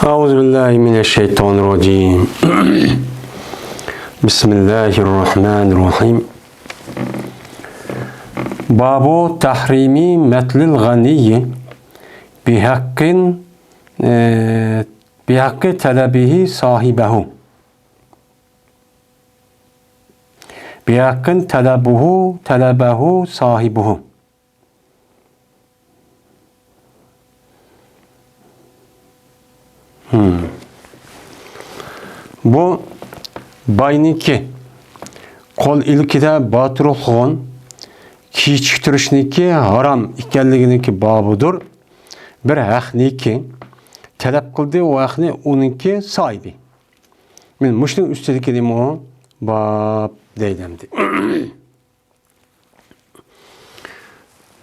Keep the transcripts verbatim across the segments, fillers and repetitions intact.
أعوذ بالله من الشيطان الرجيم. بسم الله الرحمن الرحيم. باب تحريم مطل الغني بحق، اه، بحق طلبه صاحبه. بحق طلبه، طلبه صاحبه. Hmm. بۇ باينىڭكى قول ئىلكىدە باتۇرلۇق قىلغان كېچىكتۈرۈشنىڭكى ھارام ئىكەنلىكىنىڭكى بابىدۇر. بىر ھەقنىڭكى تەلەپ قىلدى، ئۇ ھەقنى ئۇنىڭكى ساھىبى. مەن مۇشۇنىڭ ئۈستىدىكى نېمە ئۇ؟ باب دەيدۇ ئەمدى.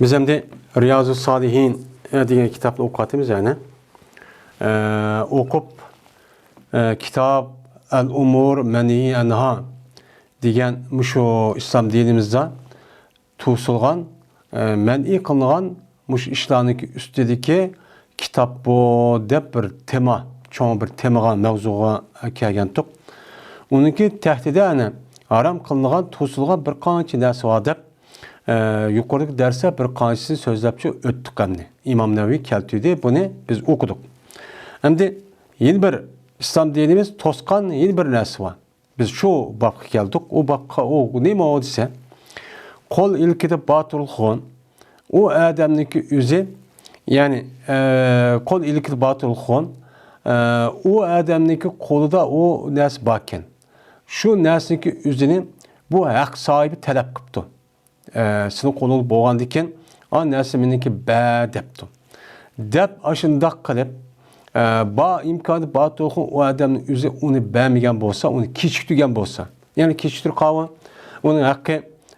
بىز ئەمدى رىيازۇ سالىھىن دېگەن كىتابنى ئوقۇۋاتىمىز يەنە. ئە، ئوقۇپ، ئە، كىتاب ئەل ئۇمۇر مەنھى ئەنھا دېگەن مۇشۇ ئىسلام دىنىمىزدا توسۇلغان، ئە، مەنئى قىلىنغان مۇشۇ ئىشلارنىڭكى ئۈستىدىكى كىتاب بۇ دەپ بىر تېما، چوڭ بىر تېمىغا، مەۋزۇغا كەلگەنتۇق. ئۇنىڭكى تەھتىدە ئەنە ھارام قىلىنغان، توسۇلغان بىر قانچە نەرسە بار دەپ، ئە، يۇقىرىدىكى دەرستە بىر قانچىسىنى سۆزلەپچۇ ئۆتتۇق ئەمدى. ئىمام نەۋەۋى كەلتۈردى، بۇنى بىز ئوقۇدۇق. ئەمدى يەنە بىر ئىسلام دىنىمىز توسقان يەنە بىر نەرسە بار. بىز شۇ بابقا كەلدۇق. ئۇ بابقا ئۇ نېمە ئۇ دېسە، قول ئىلكىدە باتۇرلۇق قىلغان، ئۇ ئادەمنىڭكى ئۆزى، يەنى، ئە، قول ئىلكىدە باتۇرلۇق قىلغان، ئە، ئۇ ئادەمنىڭكى قولىدا ئۇ نەرسە باركەن. شۇ نەرسىنىڭكى ئۆزىنى بۇ ھەق ساھىبى تەلەپ قىپتۇ. ئە، سېنىڭ قولۇڭدا بولغاندىكىن، ئا، نەرسە مېنىڭكى بە دەپتۇ. دەپ ئاشۇنداق قىلىپ، ئە، بار ئىمكانى بار تۇرغۇن ئۇ ئادەمنىڭ ئۆزى ئۇنى بەرمىگەن بولسا، ئۇنى كېچىكتۈرگەن بولسا، يەنى كېچىكتۈرۈپ قالغان، ئۇنىڭ ھەققى،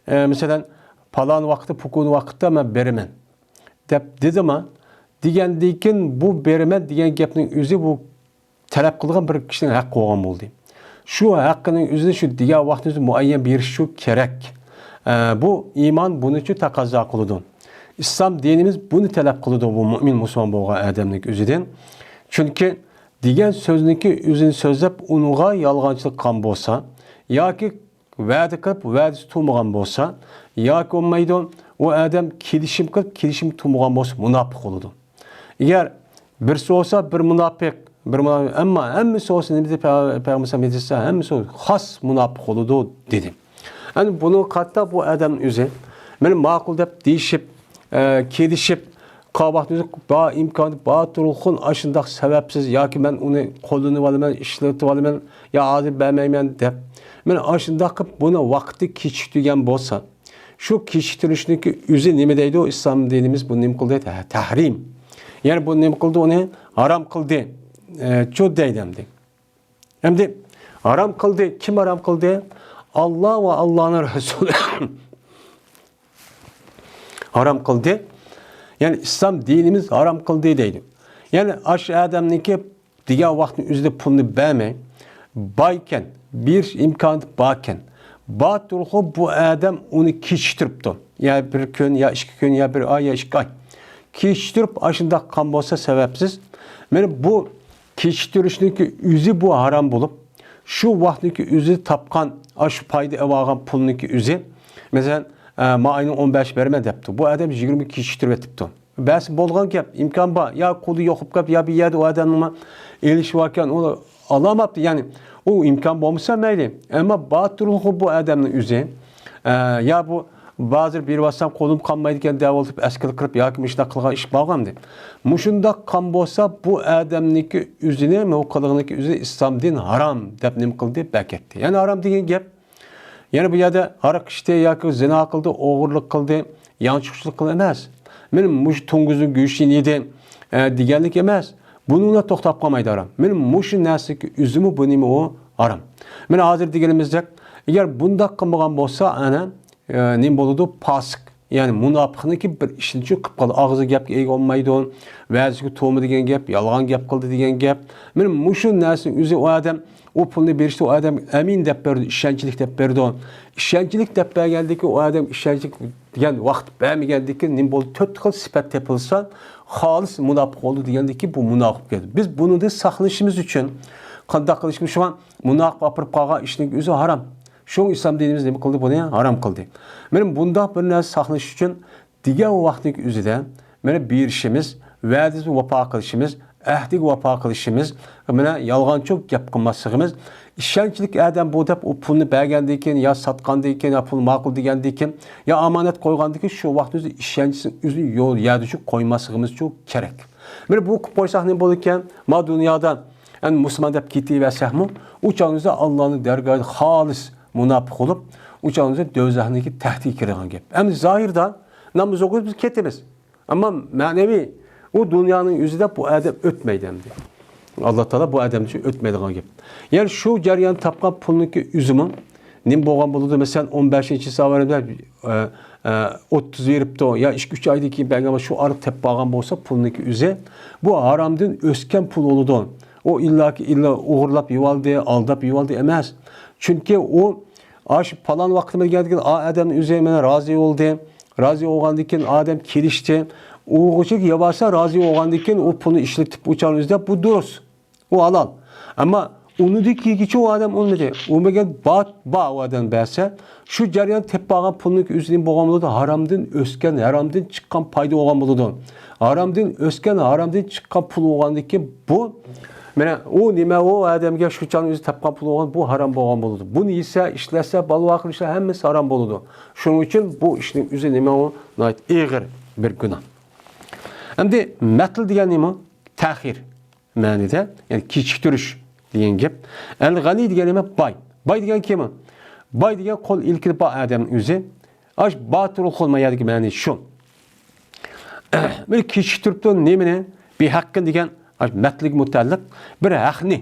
ئە، مەسىلەن، پالان ۋاقىتتا، پۇكۇن ۋاقىتتا مەن بېرىمەن دەپ دېدىما، دېگەندىن كېيىن بۇ بېرىمەن دېگەن گەپنىڭ ئۆزى بۇ تەلەپ قىلغان بىر كىشىنىڭ ھەققى بولغان بولدى. شۇ ھەققىنىڭ ئۆزىنى شۇ دېگەن ۋاقتىدا مۇئەييەن بېرىش شۇ كېرەك. ئە، بۇ ئىمان بۇنىچۇ تەقەززا قىلىدۇ. ئىسلام دىنىمىز بۇنى تەلەپ قىلىدۇ بۇ مۇئمىن مۇسۇلمان بولغان ئادەمنىڭ ئۆزىدىن. چۈنكى دېگەن سۆزنىڭكى ئۆزىنى سۆزلەپ ئۇنىڭغا يالغانچىلىق قىلغان بولسا ياكى ۋەدە قىلىپ، ۋەدىسى تۇرمىغان بولسا، ياكى بولمايدۇ، ئۇ ئادەم كېلىشىم قىلىپ، كېلىشىم تۇرمىغان بولسا، مۇناپىق بولىدۇ. ئەگەر بىرسى بولسا، بىر مۇناپىق، بىر مۇناپىق، ئەمما ھەممىسى بولسا، نېمە دېدى پە-، پەيغەمبەر ئەلەيھىسسالام دېسە، ھەممىسى خاس مۇناپىق بولىدۇ، دېدى. ئەمدى بۇنىڭغا قارىتا بۇ ئادەمنىڭ ئۆزى، مېنى ماقۇل دەپ دېيىشىپ، ئە، كېلىشىپ، قاۋاقنى بار ئىمكانى بار تۇرغۇن ئاشۇنداق سەۋەبسىز ياكى مەن ئۇنى قوللىنىۋالىمەن، ئىشلىتىۋالىمەن، يا ھازىر بەرمەيمەن دەپ، مەن ئاشۇنداق قىلىپ بۇنى ۋاقتى كېچىكتۈرگەن بولسا، شۇ كېچىكتۈرۈشنىڭكى ئۆزى نېمە دەيدۇ؟ ئىسلام دىنىمىز بۇنى نېمە قىلدى؟ تە-، تەھرىم. يەنى بۇنى نېمە قىلدى؟ ئۇنى ھارام قىلدى. ئە، چۇ دەيدۇ ئەمدى. ئەمدى ھارام قىلدى. كىم ھارام قىلدى؟ ئاللا ۋە ئاللانىڭ رەسۇلى ھارام قىلدى. يەنى ئىسلام دىنىمىز ھارام قىلدى دەيدۇ. يەنى ئاشۇ ئادەمنىڭكى دېگەن ۋاقىتنىڭ ئۆزىدە پۇلنى بەرمەي، بايكەن، بېرىش ئىمكانىيىتى باركەن، بار تۇرۇقى بۇ ئادەم ئۇنى كېچىكتۈرۈپتۇ. يا بىر كۈن، يا ئىككى كۈن، يا بىر ئاي، يا ئىككى ئاي. كېچىكتۈرۈپ ئاشۇنداق قىلغان بولسا سەۋەبسىز، مانا بۇ كېچىكتۈرۈشنىڭكى ئۆزى بۇ ھارام بولۇپ، شۇ ۋاقىتنىڭكى ئۆزى تاپقان ئاشۇ پايدا ئېلىۋالغان پۇلنىڭكى ئۆزى، مەسىلەن، ئە، ما ئاينىڭ ئون بەشى بېرىمەن دەپتۇ. بۇ ئادەم يىگىرمە كېچىكتۈرۈۋېتىپتۇ. بەرسە بولغان گەپ، ئىمكان بار. يا قولى يوقاپ قېلىپ، يا بىر يەردە ئۇ ئادەمنىڭ ئېلىشى باركەن، ئۇ ئالالماپتۇ. يەنى ئۇ ئىمكان بولمىسا مەيلى. ئەمما باتۇرلۇقى بۇ ئادەمنىڭ ئۆزى. ئە، يا بۇ ھازىر بېرىۋاتسام قولۇم قالمايدىكەن دەۋاتىپ ئەسكىلىك قىلىپ ياكى مۇشۇنداق قىلغان ئىش بارغانمىدى. مۇشۇنداق قىلغان بولسا بۇ ئادەمنىڭكى ئۆزىنى، مۇ قىلىقنىڭكى ئۆزىنى ئىسلام دىن ھارام دەپ نېمە قىلدى؟ بەكەتتى. يەنى ھارام دېگەن گەپ، يەنە بۇ يەردە ھاراق ئىچتى ياكى زىنا قىلدى، ئوغرىلىق قىلدى، يانچۇقچىلىق قىلدى ئەمەس. مېنىڭ مۇشۇ توڭگۇزنىڭ گۆشىنى يېدى، ئە، دېگەنلىك ئەمەس. بۇنىڭ بىلەن توختاپ قالمايدۇ ھارام. مېنىڭ مۇشۇ نەرسىگە ئۆزىمۇ بۇ نېمە ئۇ ھارام. مېنىڭ ھازىر دېگىنىمىزدەك، ئەگەر بۇنداق قىلمىغان بولسا، ئەنە، ئە، نېمە بولىدۇ؟ پاسىق. يەنى مۇناپىقنىڭكى بىر ئىشىنى چۈ قىلىپ قالدى. ئاغزى گەپكە ئىگە بولمايدۇ. ۋەزىگە تومۇ دېگەن گەپ، يالغان گەپ قىلدى دېگەن گەپ. مېنىڭ مۇشۇ نەرسىنى ئۆزى ئۇ ئادەم ئۇ پۇلنى بېرىشتە ئۇ ئادەم ئەمىن دەپ بېرىدۇ، ئىشەنچلىك دەپ بېرىدۇ. ئىشەنچلىك دەپ بەرگەندىكىن ئۇ ئادەم ئىشەنچلىك دېگەن ۋاقىت بەرمىگەندىن كېيىن نېمە بولدى؟ تۆت خىل سۈپەت تېپىلسا، خالىس مۇناپىق بولدى دېگەندىن كېيىن بۇ مۇناپىق گەپ. بىز بۇنىڭدىن ساقلىنىشىمىز ئۈچۈن قانداق قىلىشىمىز؟ شۇڭا مۇناپىق ئاپىرىپ قالغان ئىشنىڭ ئۆزى ھارام. شۇڭا ئىسلام دىنىمىز نېمە قىلدى؟ بۇنى ھارام قىلدى. مانا بۇنداق بىر نەرسە ساقلىنىش ئۈچۈن دېگەن ۋاقىتنىڭ ئۆزىدە مانا بېرىشىمىز، ۋەدىمىزگە ۋاپا قىلىشىمىز، ئەھدىگە ۋاپا قىلىشىمىز، مانا يالغانچۇ گەپ قىلماسلىقىمىز، ئىشەنچلىك ئادەم بۇ دەپ ئۇ پۇلنى بەرگەندىن كېيىن يا ساتقاندىن كېيىن يا پۇل ماقۇل دېگەندىن كېيىن يا ئامانەت قويغاندىن كېيىن شۇ ۋاقىت ئۆزى ئىشەنچىسىنى ئۆزىنى يول يەردىچۇ قويماسلىقىمىزچۇ كېرەك. مانا بۇ قىلىپ قويساق نېمە بولىدىكەن؟ ما دۇنيادا ئەمدى مۇسۇلمان دەپ كېتىۋەرسەكمۇ، ئۇ چاغىمىزدا ئاللانىڭ دەرگاھىدا خالىس مۇناپىق بولۇپ، ئۇ چاغىمىزدا دوزاخنىڭكى تەھتىگە كىرىدىغان گەپ. ئەمدى زاھىردا ناماز ئوقۇيمىز، بىز كېتىمىز. ئەمما مەنىۋى ئۇ دۇنيانىڭ ئۆزىدە بۇ ئادەم ئۆتمەيدۇ ئەمدى. ئاللا تائالا بۇ ئادەمدىن ئۆتمەيدىغان گەپ. يەنى شۇ جەريان تاپقان پۇلنىڭكى ئۈزۈمى نېمە بولغان بولىدۇ؟ مەسىلەن، ئون بەشىنچى سەۋەرىدە، ئە، ئە، ئوتتۇز بېرىپتۇ، يا ئىككى، ئۈچ ئايدىن كېيىن بەرگەن، شۇ ئارىدا تېپىپ قالغان بولسا، پۇلنىڭكى ئۆزى، بۇ ھارامدىن ئۆسكەن پۇل بولىدۇ. ئۇ ئىللاكى ئىللا ئوغرىلاپ يېۋالدى، ئالداپ يېۋالدى ئەمەس. چۈنكى ئۇ ئاشۇ پالان ۋاقىتتا بىلگەندىكىن، ئا ئادەمنىڭ ئۆزى مانا رازى بولدى. رازى بولغاندىن كېيىن ئادەم كېلىشتى. ئوغرىچىلىك ياۋالسا رازى بولغاندىن كېيىن ئۇ پۇلنى ئىشلىتىپ ئۇچارنى ئىزدەپ، بۇ دۇرۇس. ئۇ ھالال. ئەمما ئۇنىدىن كېيىنگىچە ئۇ ئادەم ئۇنىمىدى. ئۇ بەرگەن بار، بار ئۇ ئادەم بەرسە، شۇ جەريان تېپىپ قالغان پۇلنىڭ ئۆزى نېمە بولغان بولىدۇ؟ ھارامدىن ئۆسكەن، ھارامدىن چىققان پايدا بولغان بولىدۇ. ھارامدىن ئۆسكەن، ھارامدىن چىققان پۇل بولغاندىن كېيىن بۇ، مانا ئۇ نېمە، ئۇ ئادەمگە شۇ چاغنىڭ ئۆزى تاپقان پۇل بولغان، بۇ ھارام بولغان بولىدۇ. بۇنى يېسە، ئىشلەتسە، بالا-ۋاقىر ئىشلار ھەممىسى ھارام بولىدۇ. شۇنىڭ ئۈچۈن بۇ ئىشنىڭ ئۆزى نېمە، ئۇ ناھايىتى ئېغىر بىر گۇناھ. ئەمدى مەتل دېگەن نېمە؟ تەخىر مەنىدە، يەنى كېچىكتۈرۈش دېگەن گەپ. ئەل غەنى دېگەن نېمە؟ باي. باي دېگەن كىم؟ باي دېگەن قول ئىلكىدە بار ئادەمنىڭ ئۆزى. ئاش باتۇرۇل قول ما يەردىكى مەنى شۇ. بىر كېچىكتۈرۈپتۇ نېمىنى؟ بىھەققىن دېگەن ئاش مەتلىگە مۇتەللىق بىر ھەقنى.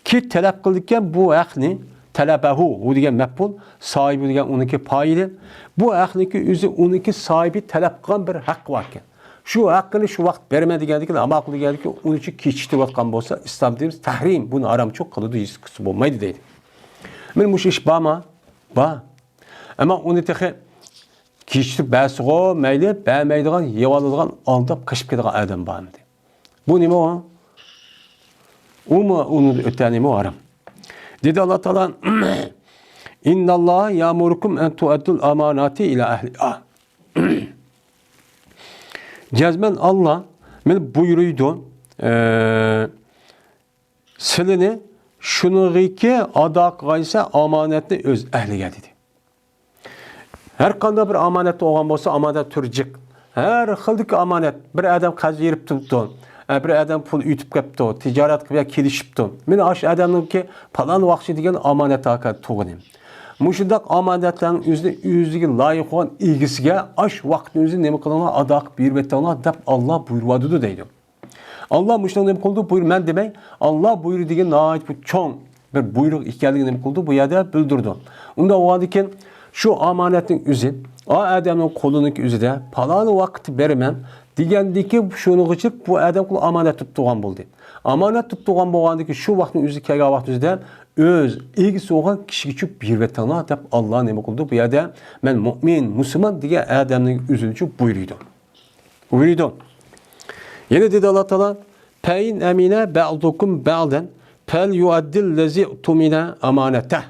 كى تەلەپ قىلىدىكەن بۇ ھەقنى، تەلەبەھۇ، ھۇ دېگەن مەپئۇل، ساھىبى دېگەن ئۇنىڭكى پائىلى. بۇ ھەقنىڭكى ئۆزى ئۇنىڭكى ساھىبى تەلەپ قىلغان بىر ھەق باركەن. شۇ ھەققىنى شۇ ۋاقىت بېرىمەن دېگەندىكىن، ماقۇل دېگەندىكىن، ئۇنى شۇ كېچىكتۈرۈۋاتقان بولسا، ئىسلام دىنىمىز تەھرىم، بۇنى ھارامچۇ قىلىدۇ، ھېچ قىلسا بولمايدۇ دەيدۇ. مانا مۇشۇ ئىش بارمۇ؟ بار. ئەمما ئۇنى تېخى كېچىكتۈرۈپ بەرسىغۇ مەيلى، بەرمەيدىغان، يەۋالىدىغان، ئالداپ قېچىپ كېتىدىغان ئادەم بار ئەمدى. بۇ نېمە ئۇ؟ ئۇمۇ ئۇنى ئۆتەر نېمە ھارام. دېدى ئاللا تائالا، «ئىنناللاھا يەمۇرۇكۇم ئەن تۇئەددۇل ئاماناتى ئىلا ئەھلىھا.» جەزمەن ئاللا مانا بۇيرۇيدۇ، ئە، سىلىنى شۇنىڭغىكى ئادا قىلغايسە ئامانەتنى ئۆز ئەھلىگە دېدى. ھەر قانداق بىر ئامانەت بولغان بولسا، ئامانەت تۈرى جىق. ھەر خىلدىكى ئامانەت. بىر ئادەم قەرز بېرىپ تۇرۇپتۇ. ھە، بىر ئادەم پۇل ئۆتۈپ كەپتۇ. تىجارەت قىلىپ يا كېلىشىپتۇ. مانا ئاشۇ ئادەمنىڭكى پالان ۋاقچى دېگەن ئامانەت ھاكا تۇغىنى. مۇشۇنداق ئامانەتلەرنىڭ ئۆزىنى ئۆزىگە لايىق بولغان ئىگىسىگە ئاش ۋاقىتنى ئۆزى نېمە قىلىڭلار، ئادا قىلىپ بېرىۋېتىڭلار دەپ ئاللا بۇيرۇۋاتىدۇ دەيدۇ. ئاللا مۇشۇنى نېمە قىلدى؟ بۇيرۇ مەن دېمەي، ئاللا بۇيرۇ دېگەن ناھايىتى بىر چوڭ بىر بۇيرۇق ئىكەنلىكىنى نېمە قىلدى؟ بۇ يەردە بىلدۈردى. ئۇنداق بولغاندىن كېيىن شۇ ئامانەتنىڭ ئۆزى، ئا ئادەمنىڭ قولىنىڭ ئۆزىدە پالان ۋاقىتتا بېرىمەن دېگەندىكى شۇنىڭغىچە بۇ ئادەم قول ئامانەت تۇتۇپ تۇرغان بولدى. ئامانەت تۇتۇپ تۇرغان بولغاندىن كېيىن شۇ ۋاقىتنىڭ ئۆزى كەلگەن ۋاقىت ئۆزىدە ئۆز ئىگىسى بولغان كىشىگىچۇ بېرىۋېتىڭلار دەپ ئاللا نېمە قىلدى؟ بۇ يەردە مەن مۇئمىن، مۇسۇلمان دېگەن ئادەمنىڭ ئۆزىنىچۇ بۇيرۇيدۇ. بۇيرۇيدۇ. يەنە دېدى ئاللا تائالا، «فَإِنْ أَمِنَ بَعْضُكُمْ بَعْضًا فَلْيُؤَدِّ الَّذِي اؤْتُمِنَ أَمَانَتَهُ»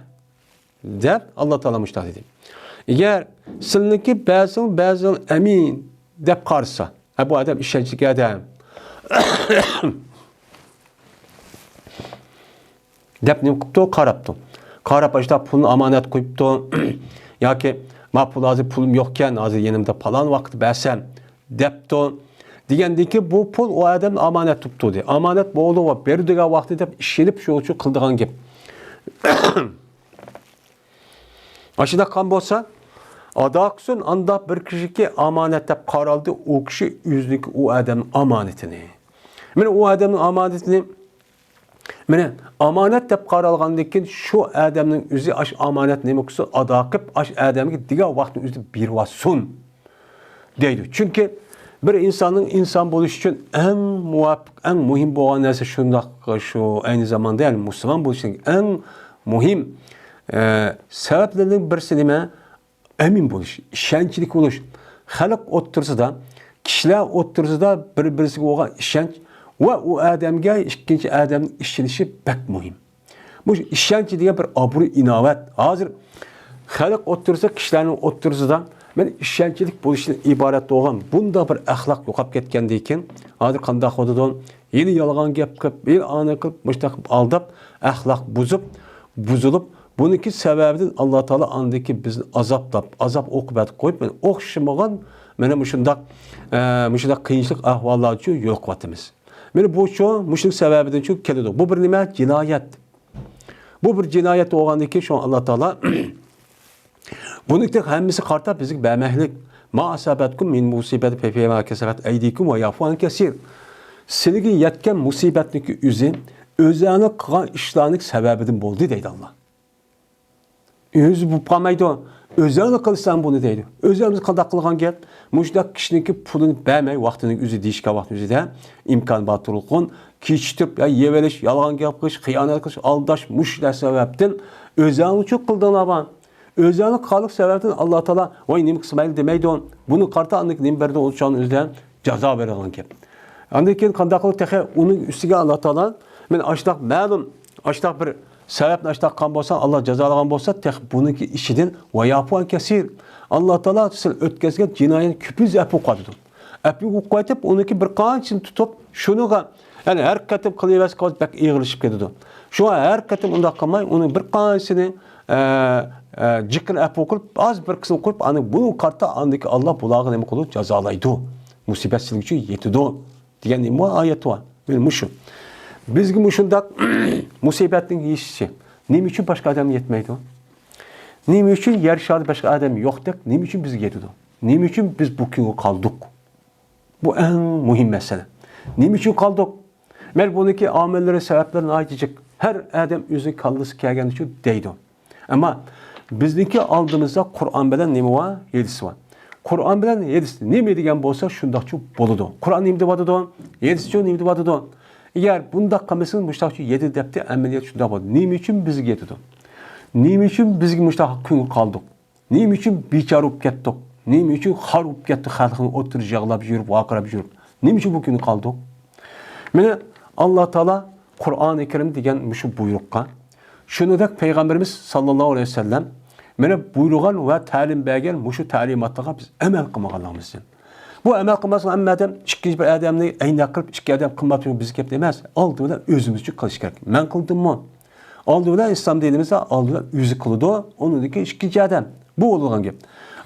دەپ ئاللا تائالا مۇشۇنداق دېدى. ئەگەر سىلىنىڭكى بەزىڭ بەزىڭ ئەمىن دەپ قارىسا، ھە، بۇ ئادەم ئىشەنچلىك ئادەم. دەپ نېمە قىپتۇ؟ قاراپتۇ. قاراپ، ئاشۇنداق پۇلنى ئامانەت قويۇپتۇ. ياكى، ما پۇل ھازىر پۇلۇم يوقكەن، ھازىر يېنىمدا پالان ۋاقىت بەرسەم، دەپتۇ. دېگەندىكى بۇ پۇل ئۇ ئادەمنى ئامانەت تۇتۇپتۇ دېدى. ئامانەت بولدى ۋە بېرىدىغان ۋاقتى دەپ ئىشىنىپ شۇنىڭ ئۈچۈن قىلىدىغان گەپ. ئاشۇنداق قىلغان بولسا، ئادا قىلسۇن، ئانداق بىر كىشىكى ئامانەت دەپ قارالدى، ئۇ كىشى ئۆزىنىڭكى ئۇ ئادەمنىڭ ئامانىتىنى. مانا ئۇ ئادەمنىڭ ئامانىتىنى، مانا ئامانەت دەپ قارالغاندىن كېيىن شۇ ئادەمنىڭ ئۆزى ئاش ئامانەت نېمە قىلسۇن، ئادا قىلىپ، ئاش ئادەمگە دېگەن ۋاقىتنىڭ ئۆزىدە بېرىۋاتسۇن. دەيدۇ. چۈنكى بىر ئىنساننىڭ ئىنسان بولۇشى ئۈچۈن ئەڭ مۇۋاپىق، ئەڭ مۇھىم بولغان نەرسە شۇنداق، شۇ ئەينى زاماندا، يەنى مۇسۇلمان بولۇشنىڭ ئەڭ مۇھىم، ئە، سەۋەبلىرىنىڭ بىرسى نېمە؟ ئەمىن بولۇش، ئىشەنچلىك بولۇش، خەلق ئوتتۇرىسىدا، كىشىلەر ئوتتۇرىسىدا بىر-بىرسىگە بولغان ئىشەنچ ۋە ئۇ ئادەمگە ئىككىنچى ئادەمنىڭ ئىشىنىشى بەك مۇھىم. بۇ ئىشەنچ دېگەن بىر ئابرۇي-ئىناۋەت. ھازىر خەلق ئوتتۇرىسىدا، كىشىلەرنىڭ ئوتتۇرىسىدا مەن ئىشەنچلىك بولۇشتىن ئىبارەت بولغان بۇنداق بىر ئەخلاق يوقاپ كەتكەندىن كېيىن، ھازىر قانداق بولىدۇ؟ يەنە يالغان گەپ قىلىپ، يەنە ئانا قىلىپ، مۇشۇنداق قىلىپ ئالداپ، ئەخلاق بۇزۇپ، بۇزۇلۇپ، بۇنىڭكى سەۋەبىدىن ئاللا تائالا ئاندىن كېيىن بىزنى ئازابلاپ، ئازاب ئوقۇبەت قويۇپ، مانا ئوخشىمىغان، مانا مۇشۇنداق، ئە، مۇشۇنداق قىيىنچىلىق ئەھۋاللارچۇ يولۇقۇۋاتىمىز. مانا بۇچۇ مۇشۇنىڭ سەۋەبىدىنچۇ كېلىدۇ. بۇ بىر نېمە؟ جىنايەت. بۇ بىر جىنايەت بولغاندىن كېيىن، شۇڭا ئاللا تائالا بۇنىڭ ھەممىسى قارىتا بىزگە بەرمەكلىك. ما ئاسابەتكۇم مىن مۇسىبەتىن فەبىما كەسەبەت ئەيدىكۇم ۋە يەفۇ ئەن كەسىر. سىلىگە يەتكەن مۇسىبەتنىڭكى ئۆزى ئۆزەڭنىڭ قىلغان ئىشلارنىڭ سەۋەبىدىن بولدى دەيدۇ ئاللا. ئۆزى بولۇپ قالمايدۇ. ئۆزەڭلا قىلساڭ بۇنى دەيدۇ. ئۆزەڭ قانداق قىلغان گەپ؟ مۇشۇنداق كىشىنىڭكى پۇلىنى بەرمەي ۋاقتىنىڭ ئۆزى، دېيىشكەن ۋاقتىنىڭ ئۆزىدە ئىمكان بار تۇرغۇن. كېچىكتۈرۈپ يا يەۋېلىش، يالغان گەپ قىلىش، خىيانەت قىلىش، ئالداش، مۇشۇ نەرسە سەۋەبتىن ئۆزەڭلىچۇ قىلدىڭلار بار. ئۆزەڭلار قىلغانلىق سەۋەبتىن ئاللا تائالا ۋاي نېمە قىلسا مەيلى دېمەيدۇ. بۇنى قارىتا ئاندىن كېيىن نېمە بەردى؟ ئۇ چاغنىڭ ئۆزىدە جازا بېرىدىغان گەپ. ئاندىن كېيىن قانداق قىلىپ تېخى ئۇنىڭ ئۈستىگە ئاللا تائالا مەن ئاشۇنداق مەلۇم، ئاشۇنداق بىر سەۋەبنى ئاشۇنداق قىلغان بولساڭ، ئاللا جازالىغان بولسا، تېخى بۇنىڭكى ئىچىدىن ۋە يەفۇ ئەن كەسىر. ئاللا تائالا سىز ئۆتكەزگەن جىنايەتنى كۆپىنچە ئەپۇ قىلىدۇ. ئەپۇ قىلىپ ئۇنىڭكى بىر قانچىسىنى تۇتۇپ، شۇنىڭغا، يەنى ھەر قېتىم قىلىۋەرسە بەك ئېغىرلىشىپ كېتىدۇ. شۇڭا ھەر قېتىم ئۇنداق قىلماي، ئۇنىڭ بىر قانچىسىنى، ئە، ئە، جىققىنە ئەپۇ قىلىپ، ئاز بىر قىسمىنى قويۇپ، ئاندىن بۇنى قارىتا ئاندىكى ئاللا بۇلارغا نېمە قىلىدۇ؟ جازالايدۇ. مۇسىبەت سىلىگىچۇ يېتىدۇ دېگەن نېمە ئايەت بار؟ مانا مۇشۇ. بىزگە مۇشۇنداق مۇسىبەتنىڭ يېتىشى نېمە ئۈچۈن باشقا ئادەمگە يەتمەيدۇ؟ نېمە ئۈچۈن يەر شارىدا باشقا ئادەم يوقتەك، نېمە ئۈچۈن بىزگە يېتىدۇ؟ نېمە ئۈچۈن بىز بۇ كۈنگە قالدۇق؟ بۇ ئەڭ مۇھىم مەسىلە. نېمە ئۈچۈن قالدۇق؟ مەن بۇنىڭكى ئامىللىرى، سەۋەبلىرى ناھايىتى جىق. ھەر ئادەم ئۆزىنىڭ كاللىسىغا كەلگەنچۇ دەيدۇ. ئەمما بىزنىڭكى ئالدىمىزدا قۇرئان بىلەن نېمە بار؟ ھەدىس بار. قۇرئان بىلەن ھەدىس نېمە دېگەن بولسا، شۇنداقچۇ بولىدۇ. قۇرئان نېمە دەۋاتىدۇ؟ ھەدىسچۇ نېمە دەۋاتىدۇ؟ ئەگەر بۇنداق قىلمىسىڭىز، مۇشۇنداقچۇ يېتىدۇ دەپتۇ، ئەمەلىيەت شۇنداق بولدى. نېمە ئۈچۈن بىزگە يېتىدۇ؟ نېمە ئۈچۈن بىزگە مۇشۇنداق كۈنگە قالدۇق؟ نېمە ئۈچۈن بىچارە بولۇپ كەتتۇق؟ نېمە ئۈچۈن خار بولۇپ كەتتۇق؟ خەلقنىڭ ئوتتۇرىسىدا يىغلاپ يۈرۈپ، ۋارقىراپ يۈرۈپ، نېمە ئۈچۈن بۇ كۈنگە قالدۇق؟ مانا، ئاللا تائالا قۇرئانى كەرىم دېگەن مۇشۇ بۇيرۇققا، شۇنىڭدەك پەيغەمبىرىمىز ساللاللاھۇ ئەلەيھى ۋەسەللەم مانا بۇيرۇغان ۋە تەلىم بەرگەن مۇشۇ تەلىماتلارغا بىز ئەمەل قىلمىغانلىقىمىزدىن. بۇ ئەمەل قىلماسلىق ھەممە ئادەم ئىككىنچى بىر ئادەمنى ئەينەك قىلىپ، ئىككى ئادەم قىلماپتۇ، بىز گەپ ئەمەس. ئالدى بىلەن ئۆزىمىز ئۈچۈن قىلىش كېرەك. مەن قىلدىممۇ؟ ئالدى بىلەن ئىسلام دىنىمىزدا ئالدى بىلەن ئۆزى قىلىدۇ، ئۇنىڭدىن كېيىن ئىككىنچى ئادەم. بۇ بولىدىغان گەپ.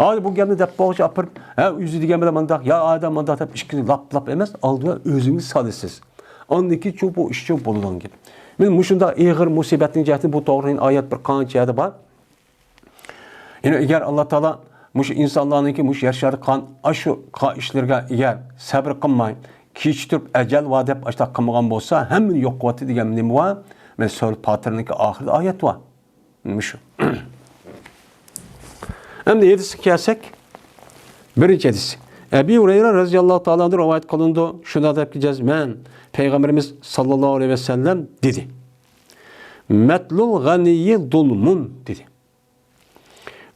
ھازىر بۇ گەپنى دەپ بولغۇچە ئاپىرىپ، ھە، ئۆزى دېگەن بىلەن مۇنداق، يا ئادەم مۇنداق دەپ ئىككىنى لاپ-لاپ ئەمەس، ئالدى بىلەن ئۆزىڭىز سالىسىز. ئاندىن كېيىن چوڭ بۇ ئىشچۇ بولىدىغان گەپ. مانا مۇشۇنداق ئېغىر مۇسىبەتنىڭ جەھەتتىن بۇ توغرا ئايەت بىر قانچە يەردە بار. يەنى ئەگەر ئاللا تائالا مۇشۇ ئىنسانلارنىڭكى مۇشۇ يەر شارىدا قىلغان ئاشۇ قىلغان ئىشلىرىغا ئەگەر سەبرى قىلماي، كېچىكتۈرۈپ ئەجەل بار دەپ ئاشۇنداق قىلمىغان بولسا، ھەممىنى يوق قىلىۋاتىدۇ دېگەن نېمە بار؟ مانا سۈرە پاتىرنىڭكى ئاخىرىدا ئايەت بار. مۇشۇ. ئەمدى ھەدىسكە كەلسەك، بىرىنچى ھەدىس. ئەبى ھۇرەيرە رەزىياللاھۇ تائالا ئەنھۇدىن رىۋايەت قىلىنىدۇ. شۇنداق دەپ جەزمەن پەيغەمبىرىمىز ساللاللاھۇ ئەلەيھى ۋەسەللەم دېدى: مەتلۇل غەنىيي زۇلمۇن دېدى.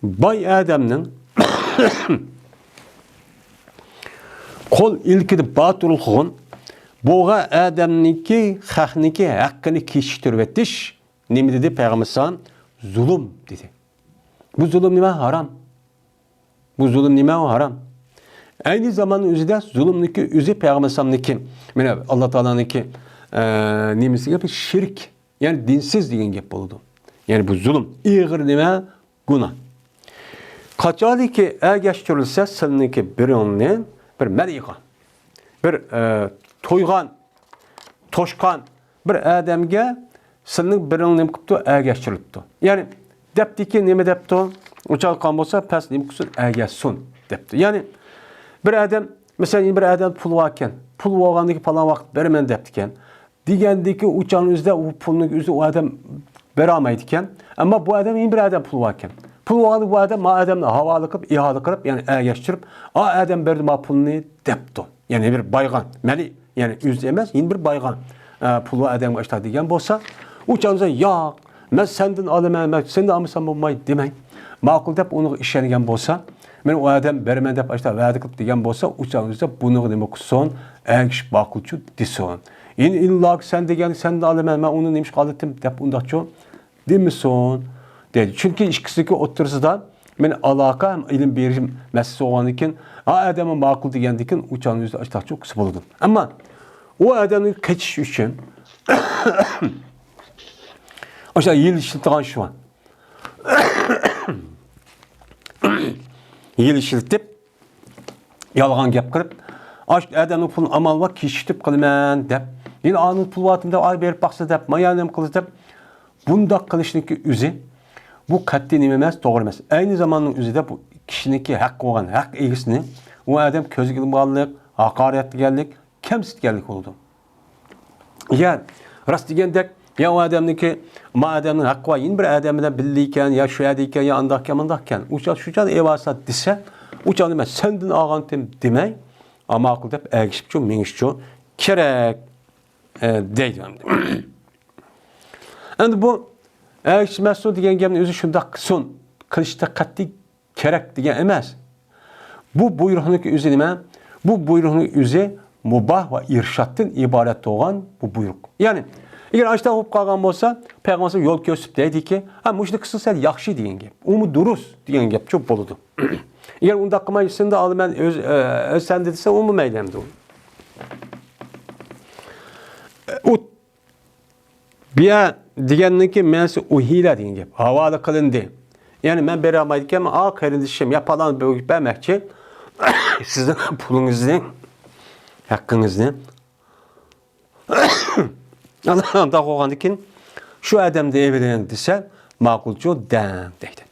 باي ئادەمنىڭ قول ئىلكىدە باتۇرلۇق قىلغان بولغان ئادەمنىڭكى، خەقنىڭكى ھەققىنى كېچىكتۈرۈۋېتىش نېمە دېدى پەيغەمبەر ئەلەيھىسسالام؟ زۇلۇم دېدى. بۇ زۇلۇم نېمە؟ ھارام. بۇ زۇلۇم نېمە؟ ئۇ ھارام. ئەينى زاماننىڭ ئۆزىدە زۇلۇمنىڭكى ئۆزى پەيغەمبەر ئەلەيھىسسالامنىڭكى، مانا ئاللا تائالانىڭكى، ئە، نېمىسىگە بىر شىرك، يەنى دىنسىز دېگەن گەپ بولىدۇ. يەنى بۇ زۇلۇم، ئېغىر نېمە؟ گۇناھ. قاچانكى ئەگەشتۈرۈلسە سىلىنىڭكى بىرىڭنى بىر مەنئى قىلغان، بىر، ئە، تويغان، توشقان بىر ئادەمگە سىلىنىڭ بىرىڭ نېمە قىپتۇ؟ ئەگەشتۈرۈپتۇ. يەنى دەپتىكى، نېمە دەپتۇ؟ ئۇچالقان بولسا پەس نېمە قىلسۇن؟ ئەگەشسۇن دەپتۇ. يەنى بىر ئادەم، مەسىلەن، بىر ئادەم پۇل باركەن، پۇل بولغاندىكى پالان ۋاقىت بېرىمەن دەپتىكەن. دېگەندىكى ئۇ چاغنىڭ ئۆزىدە ئۇ پۇلنىڭ ئۆزى ئۇ ئادەم بېرەلمەيدىكەن. ئەمما بۇ ئادەم يەنە بىر ئادەم پۇل باركەن. پۇل بارغاندا بۇ ئادەم ما ئادەمنى ھاۋالە قىلىپ، ئىھالە قىلىپ، يەنى ئەگەشتۈرۈپ، ئا ئادەم بەردى ما پۇلنى دەپتۇ. يەنى بىر بايغان، مەلى، يەنى ئۆزى ئەمەس، يەنە بىر بايغان، ئە، پۇل بار ئادەمگە ئاشتا دېگەن بولسا، ئۇ چاغدا ياق، مەن سەندىن ئالىمەن، مەن سەندىن ئالمىسام بولمايدۇ دېمەي، ماقۇل دەپ ئۇنىڭغا ئىشەنگەن بولسا، مەن ئۇ ئادەم بېرىمەن دەپ ئاشۇنداق ۋەدە قىلىپ دېگەن بولسا، ئۇ چاغدا بۇنىڭغا نېمە قىلسۇن؟ ئەگىشىپ ماقۇلچۇ دېسۇن. ئىن ئىللاكى سەن دېگەن، سەن ئالىمەن، مەن ئۇنى نېمىشقا ئالىتتىم دەپ ئۇنداقچۇ دېمىسۇن دەيدۇ. چۈنكى ئىككىسىنىڭكى ئوتتۇرىسىدا مەن ئالاقە ھەم ئىلىم بېرىش مەسىلىسى بولغاندىن كېيىن، ھا ئادەممۇ ماقۇل دېگەندىن كېيىن ئۇ چاغنىڭ ئۆزىدە ئاشۇنداقچۇ قىلسا بولىدۇ. ئەمما ئۇ ئادەمنى قېچىش ئۈچۈن ئاشۇ ھىيلە ئىشلىتىدىغان شۇ. ھىيلە ئىشلىتىپ، يالغان گەپ قىلىپ، ئاشۇ ئادەمنىڭ پۇلىنى ئامال بار كېچىكتۈرۈپ قىلىمەن دەپ، يەنە ئانىڭ پۇلى بارتىم دەپ، ئاي بېرىپ باقسا دەپ، مايا نېمە قىلسا دەپ، بۇنداق قىلىشنىڭكى ئۆزى، بۇ قەتئىي نېمە ئەمەس، توغرا ئەمەس. ئەينى زاماننىڭ ئۆزىدە بۇ كىشىنىڭكى ھەققى بولغان ھەق ئىگىسىنى ئۇ ئادەم كۆزگە ئىلمىغانلىق، ھاقارەتلىگەنلىك، كەمسىتكەنلىك بولىدۇ. يا راست دېگەندەك، يا ئۇ ئادەمنىڭكى، ما ئادەمنىڭ ھەققى بار، يەنە بىر ئادەم بىلەن بىللە ئىكەن، يا شۇ يەردە ئىكەن، يا ئانداق ئىكەن، مۇنداق ئىكەن، ئۇ چاغ شۇ چاغدا ئېۋارسا دېسە، ئۇ چاغدا مەن سەندىن ئالغانتىم دېمەي، ئا، ماقۇل دەپ ئەگىشىپچۇ مېڭىشچۇ كېرەك، ئە، دەيدۇ ئەمدى. ئەمدى بۇ ئەگىشمەسسۇن دېگەن گەپنى ئۆزى شۇنداق قىلسۇن، قىلىشتا قەتئىي كېرەك دېگەن ئەمەس. بۇ بۇيرۇقنىڭكى ئۆزى نېمە؟ بۇ بۇيرۇقنىڭ ئۆزى مۇباھ ۋە ئىرشادتىن ئىبارەت بولغان بۇ بۇيرۇق. يەنى، ئەگەر ئاشۇنداق بولۇپ قالغان بولسا، پەيغەمبەر يول كۆرسىتىپ دەيدىكى، ھە، مۇشۇنى قىلسىڭىز سەل ياخشى دېگەن گەپ. ئۇمۇ دۇرۇس دېگەن گەپچۇ بولىدۇ. ئەگەر ئۇنداق قىلماي، سەندىن ئالىمەن ئۆز، ئە، ئۆز سەندە دېسە، ئۇمۇ مەيلى ئەمدى. ئۇ بىيە دېگەننىڭكى مەنىسى ئۇھىلە دېگەن گەپ. ھاۋالە قىلىندى. يەنى مەن بېرەلمەيدىكەنمەن، ئا، قېرىندىشىم، يا پالان بەرمەكچى، سىزنىڭ پۇلىڭىزنى، ھەققىڭىزنى. ئانداق بولغاندىن كېيىن شۇ ئادەمدىن ئېلىۋېلىڭ دېسە، ماقۇلچۇ دەڭ دەيدۇ.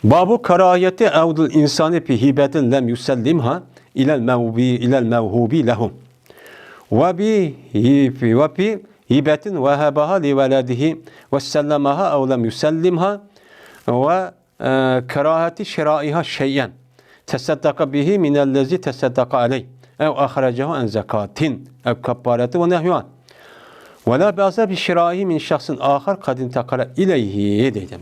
باب كراهية عود الإنسان بهبة لم يسلمها إلى الموهوب، إلى الموهوب له. وبهبة وهبها لولده وسلمها أو لم يسلمها، وكراهة شرائها شيئا تصدق به من الذي تصدق عليه أو أخرجه عن زكاة أو كفارة ونحوها. ولا بأس بشرائه من شخص آخر قد انتقل إليه دەيدۇ.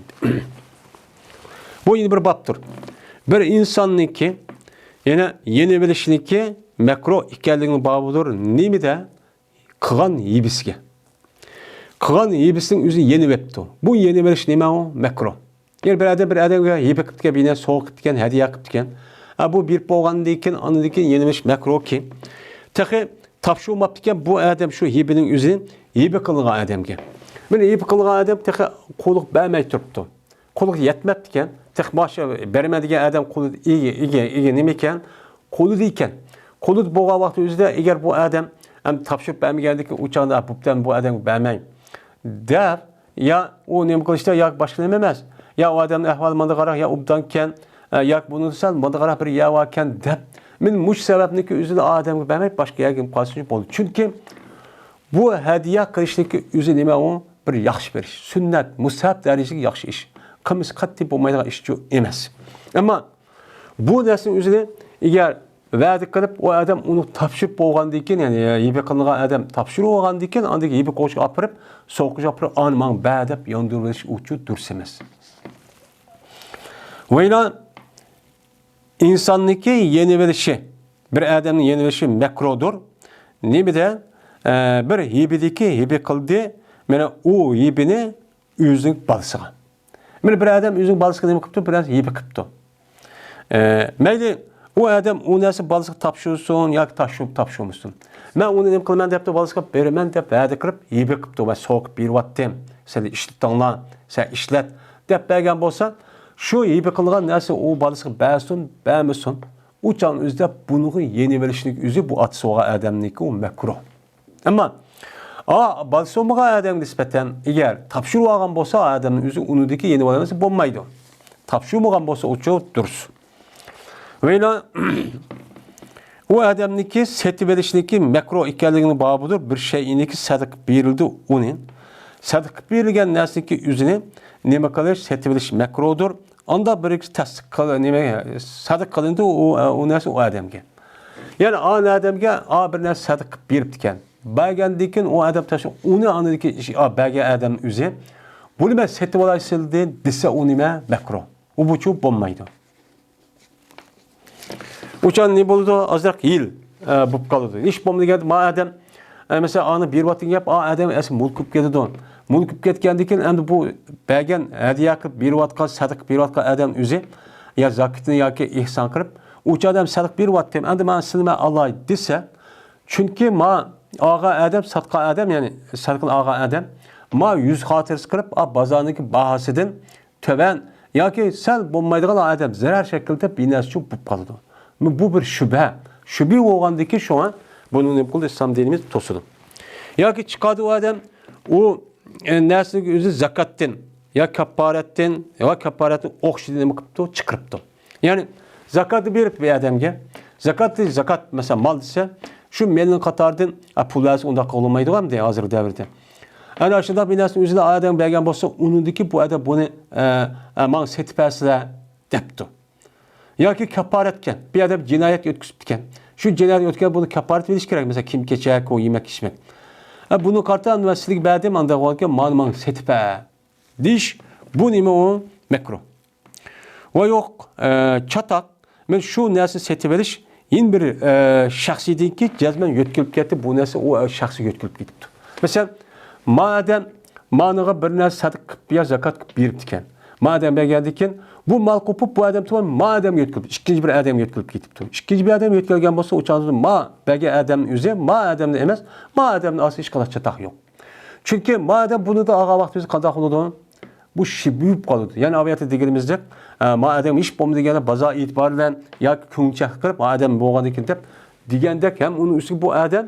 بۇ يەنە بىر بابتۇر. بىر ئىنساننىڭكى يەنە يېنىۋېلىشنىڭكى مەكرۇھ ئىكەنلىكىنىڭ بابىدۇر. نېمىدە؟ قىلغان ھىبىسىگە. قىلغان ھىبىسىنىڭ ئۆزىنى يېنىۋېپتۇ. بۇ يېنىۋېلىش نېمە ئۇ؟ مەكرۇھ. يەنى بىر ئادەم بىر ئادەمگە ھىبە قىپتىكەن، بىر نەرسە سوۋغا قىپتىكەن، ھەدىيە قىپتىكەن. ھە، بۇ بېرىپ بولغاندىن كېيىن، ئاندىن كېيىن يېنىۋېلىش مەكرۇھكى. تېخى تاپشۇرماپتىكەن بۇ ئادەم شۇ ھىبىنىڭ ئۆزىنى ھىبە قىلغان ئادەمگە. مانا ھىبە قىلغان ئادەم تېخى قۇلۇق بەرمەي تۇرۇپتۇ. قۇلۇق يەتمەپتىكەن. تېخى باشقا بېرىمەن دېگەن ئادەم قۇلىدا ئىگە، ئىگە، ئىگە نېمە ئىكەن؟ قۇلىدا ئىكەن. قۇلىدا بولغان ۋاقتى ئۆزىدە ئەگەر بۇ ئادەم ئەمدى تاپشۇرۇپ بەرمىگەندىن كېيىن ئۇ چاغدا بوپتۇ، بۇ ئادەمگە بەرمەي دەپ، يا ئۇ نېمە قىلىشتا ياكى باشقا نېمە ئەمەس. يا ئۇ ئادەمنىڭ ئەھۋالى مانداقراق، يا ئوبدانكەن، ئە، ياكى بۇنى سەل مانداقراق بىر يەر باركەن دەپ، مەن مۇشۇ سەۋەبنىڭكى ئۆزىنى ئادەمگە بەرمەي باشقا يەرگە قالسۇن بولدى. چۈنكى بۇ ھەدىيە قىلىشنىڭكى ئۆزى نېمە ئۇ؟ بىر ياخشى بېرىش. سۈننەت، مۇستەھەب دەرىجىدىكى ياخشى ئىش. قىلمىسا قەتئىي بولمايدىغان ئىشچۇ ئەمەس. ئەمما بۇ نەرسىنىڭ ئۆزىنى ئەگەر ۋەدە قىلىپ، ئۇ ئادەم ئۇنى تاپشۇرۇپ بولغاندىن كېيىن، يەنى ھىبە قىلىنغان ئادەم تاپشۇرۇپ بولغاندىن كېيىن، ئاندىن كېيىن ھىبە قوغۇشقا ئاپىرىپ، سوقۇشقا ئاپىرىپ، ئانى ماڭا بەر دەپ ياندۇرۇۋېلىش ئۇچۇ دۇرۇس ئەمەس. ۋەيلا ئىنساننىڭكى يېنىۋېلىشى، بىر ئادەمنىڭ يېنىۋېلىشى مەكرۇدۇر. نېمىدە؟ ئە، بىر ھىبىدىكى ھىبە قىلدى، مانا ئۇ ھىبىنى ئۆزىنىڭ بالىسىغا. مانا بىر ئادەم ئۆزىنىڭ بالىسىغا نېمە قىپتۇ؟ بىر نەرسە ھىبە قىپتۇ. ئە، مەيلى، ئۇ ئادەم ئۇ نەرسە بالىسىغا تاپشۇرسۇن ياكى تاپشۇرۇپ تاپشۇرمىسۇن. مەن ئۇنى نېمە قىلىمەن دەپتۇ، بالىسىغا بېرىمەن دەپ ۋەدە قىلىپ، ھىبە قىپتۇ، مەن سوقۇپ بېرىۋاتتىم، سىلەر ئىشلىتىڭلار، سەن ئىشلەت دەپ بەرگەن بولسا، شۇ ھىبە قىلغان نەرسە ئۇ بالىسىغا بەرسۇن، بەرمىسۇن، ئۇ چاغنىڭ ئۆزىدە بۇنىڭغا يېنىۋېلىشنىڭ ئۆزى بۇ ئاتىسى بولغان ئادەمنىڭكى ئۇ مەكرۇھ. ئەمما، ئا، بالىسى بولمىغان ئادەمگە نىسبەتەن ئەگەر تاپشۇرۇۋالغان بولسا، ئادەمنىڭ ئۆزى ئۇنىڭدىكى يېنىۋالمىسا بولمايدۇ. تاپشۇرمىغان بولسا ئۇچۇ دۇرۇس. ۋەيلا، ئۇ ئادەمنىڭكى سېتىۋېلىشنىڭكى مەكرۇھ ئىكەنلىكىنىڭ بابىدۇر، بىر شەيئىنىڭكى سەدىقە بېرىلدى ئۇنى. سەدىقە بېرىلگەن نەرسىنىڭكى ئۆزىنى نېمە قىلىش، سېتىۋېلىش مەكرۇھدۇر. ئاندا بىرىكىسى تەستىق قىل-، نېمە، سەدىقە قىلىندى ئۇ، ئۇ نەرسە ئۇ ئادەمگە. يەنى ئا ئادەمگە ئا بىر نەرسە سەدىقە قىلىپ بېرىپتىكەن. بەرگەندىن كېيىن ئۇ ئادەم تاشلاپ ئۇنى ئاندىن كېيىن ئىش-، ئا، بەرگەن ئادەم ئۆزى بۇنى مەن سېتىۋالاي سىلدىن دېسە، ئۇ نېمە؟ مەكرۇھ. ئۇ بۇچۇ بولمايدۇ. ئۇچان نېمە بولىدۇ؟ ئازراق ھىيل، ئە، بولۇپ قالىدۇ. ھېچ بولمىدىغان ما ئادەم، ئە، مەسىلەن، ئانى بېرىۋاتقان گەپ، ئا ئادەم ئەسلى مۇلكىپ كېتىدۇ. مۇلكىپ كەتكەندىن كېيىن ئەمدى بۇ بەرگەن، ھەدىيە قىلىپ بېرىۋاتقان، سەدىقە بېرىۋاتقان ئادەم ئۆزى يا زاكىتىنى ياكى ئېھسان قىلىپ، ئۇچ ئادەم سەدىقە بېرىۋاتتىم، ئەمدى مانا سىلى مەن ئالاي دېسە، چۈنكى ما ئالغان ئادەم، ساتقان ئادەم، يەنى سەدىقىنى ئالغان ئادەم، ما يۈز خاتىرىسى قىلىپ، ئا بازارنىڭكى باھاسىدىن تۆۋەن ياكى سەل بولمايدىغان ئادەم زەرەر شەكلىدە بىر نەرسە ئۈچۈن بولۇپ قالىدۇ. بۇ بىر شۈبھە. شۈبھە بولغاندىكى شۇڭا بۇنى نېمە قىلدى؟ ئىسلام دىنىمىز توسىدۇ. ياكى چىقاردى ئۇ ئادەم، ئۇ، ئە، نەرسىنىڭ ئۆزى زاكاتتىن يا كاپپارەتتىن، يا كاپپارەتنى ئوخشىدى نېمە قىپتۇ؟ چىقىرىپتۇ. يەنى زاكاتنى بېرىپ بىر ئادەمگە، زاكاتنى، زاكات، مەسىلەن، مال دېسە، شۇ مالنىڭ قاتارىدىن، ئە، پۇل بەرسە ئۇنداق قىلىنمايدىغۇ ئەمدى ھازىرقى دەۋردە. ئەنە شۇنداق بىر نەرسىنى ئۆزىنى ئادەمگە بەرگەن بولسا، ئۇنىڭدىكى بۇ ئادەم بۇنى، ئە، ئە، ماڭا سېتىپ بەرسىلە دەپتۇ. ياكى كاپپارەتكەن، بىر ئادەم جىنايەت ئۆتكۈزۈپتىكەن. شۇ جىنايەت ئۆتكەن بۇنى كاپپارەت بېرىش كېرەك. مەسىلەن، كىيىم-كېچەك، ئۇ يېمەك-ئىچمەك. ئە، بۇنى قارىتا، مەن سىلىگە بەردىم، ئانداق بولغانكەن، مانا ماڭا سېتىپ بەر دېيىش، بۇ نېمە ئۇ؟ مەكرۇ. ۋە يوق، ئە، چاتاق، مەن شۇ نەرسىنى سېتىۋېلىش يەنە بىر، ئە، شەخسىيدىنكى جەزمەن يۆتكىلىپ كەتتى، بۇ نەرسە ئۇ، ئە، شەخسكە يۆتكىلىپ كېتىپتۇ. مەسىلەن، ما ئادەم مانىغا بىر نەرسە سەدىقە قىلىپ يا زاكات قىلىپ بېرىپتىكەن. ما ئادەم بەرگەندىن كېيىن، بۇ مال قوپۇپ، بۇ ئادەم تۇرۇپ، ما ئادەمگە يۆتكىلىپ، ئىككىنچى بىر ئادەمگە يۆتكىلىپ كېتىپتۇ. ئىككىنچى بىر ئادەم يۆتكەلگەن بولسا، ئۇ چاغدا ما بەرگەن ئادەمنىڭ ئۆزى، ما ئادەمنى ئەمەس، ما ئادەمنى ئالسا ھېچقانداق چاتاق يوق. چۈنكى ما ئادەم بۇنى ئالغان ۋاقتىمىزدا قانداق بولىدۇ؟ بۇ شۈبھە بولۇپ قالىدۇ. يەنى ئاۋۇ يەردە دېگىنىمىزدەك، ئە، ما ئادەم ھېچ بولمىدى دېگەندە بازار ئېتىبارى بىلەن ياكى كۆڭۈل چەك قىلىپ، ما ئادەم بولغاندىكىن دەپ دېگەندەك ھەم ئۇنىڭ ئۈستىگە بۇ ئادەم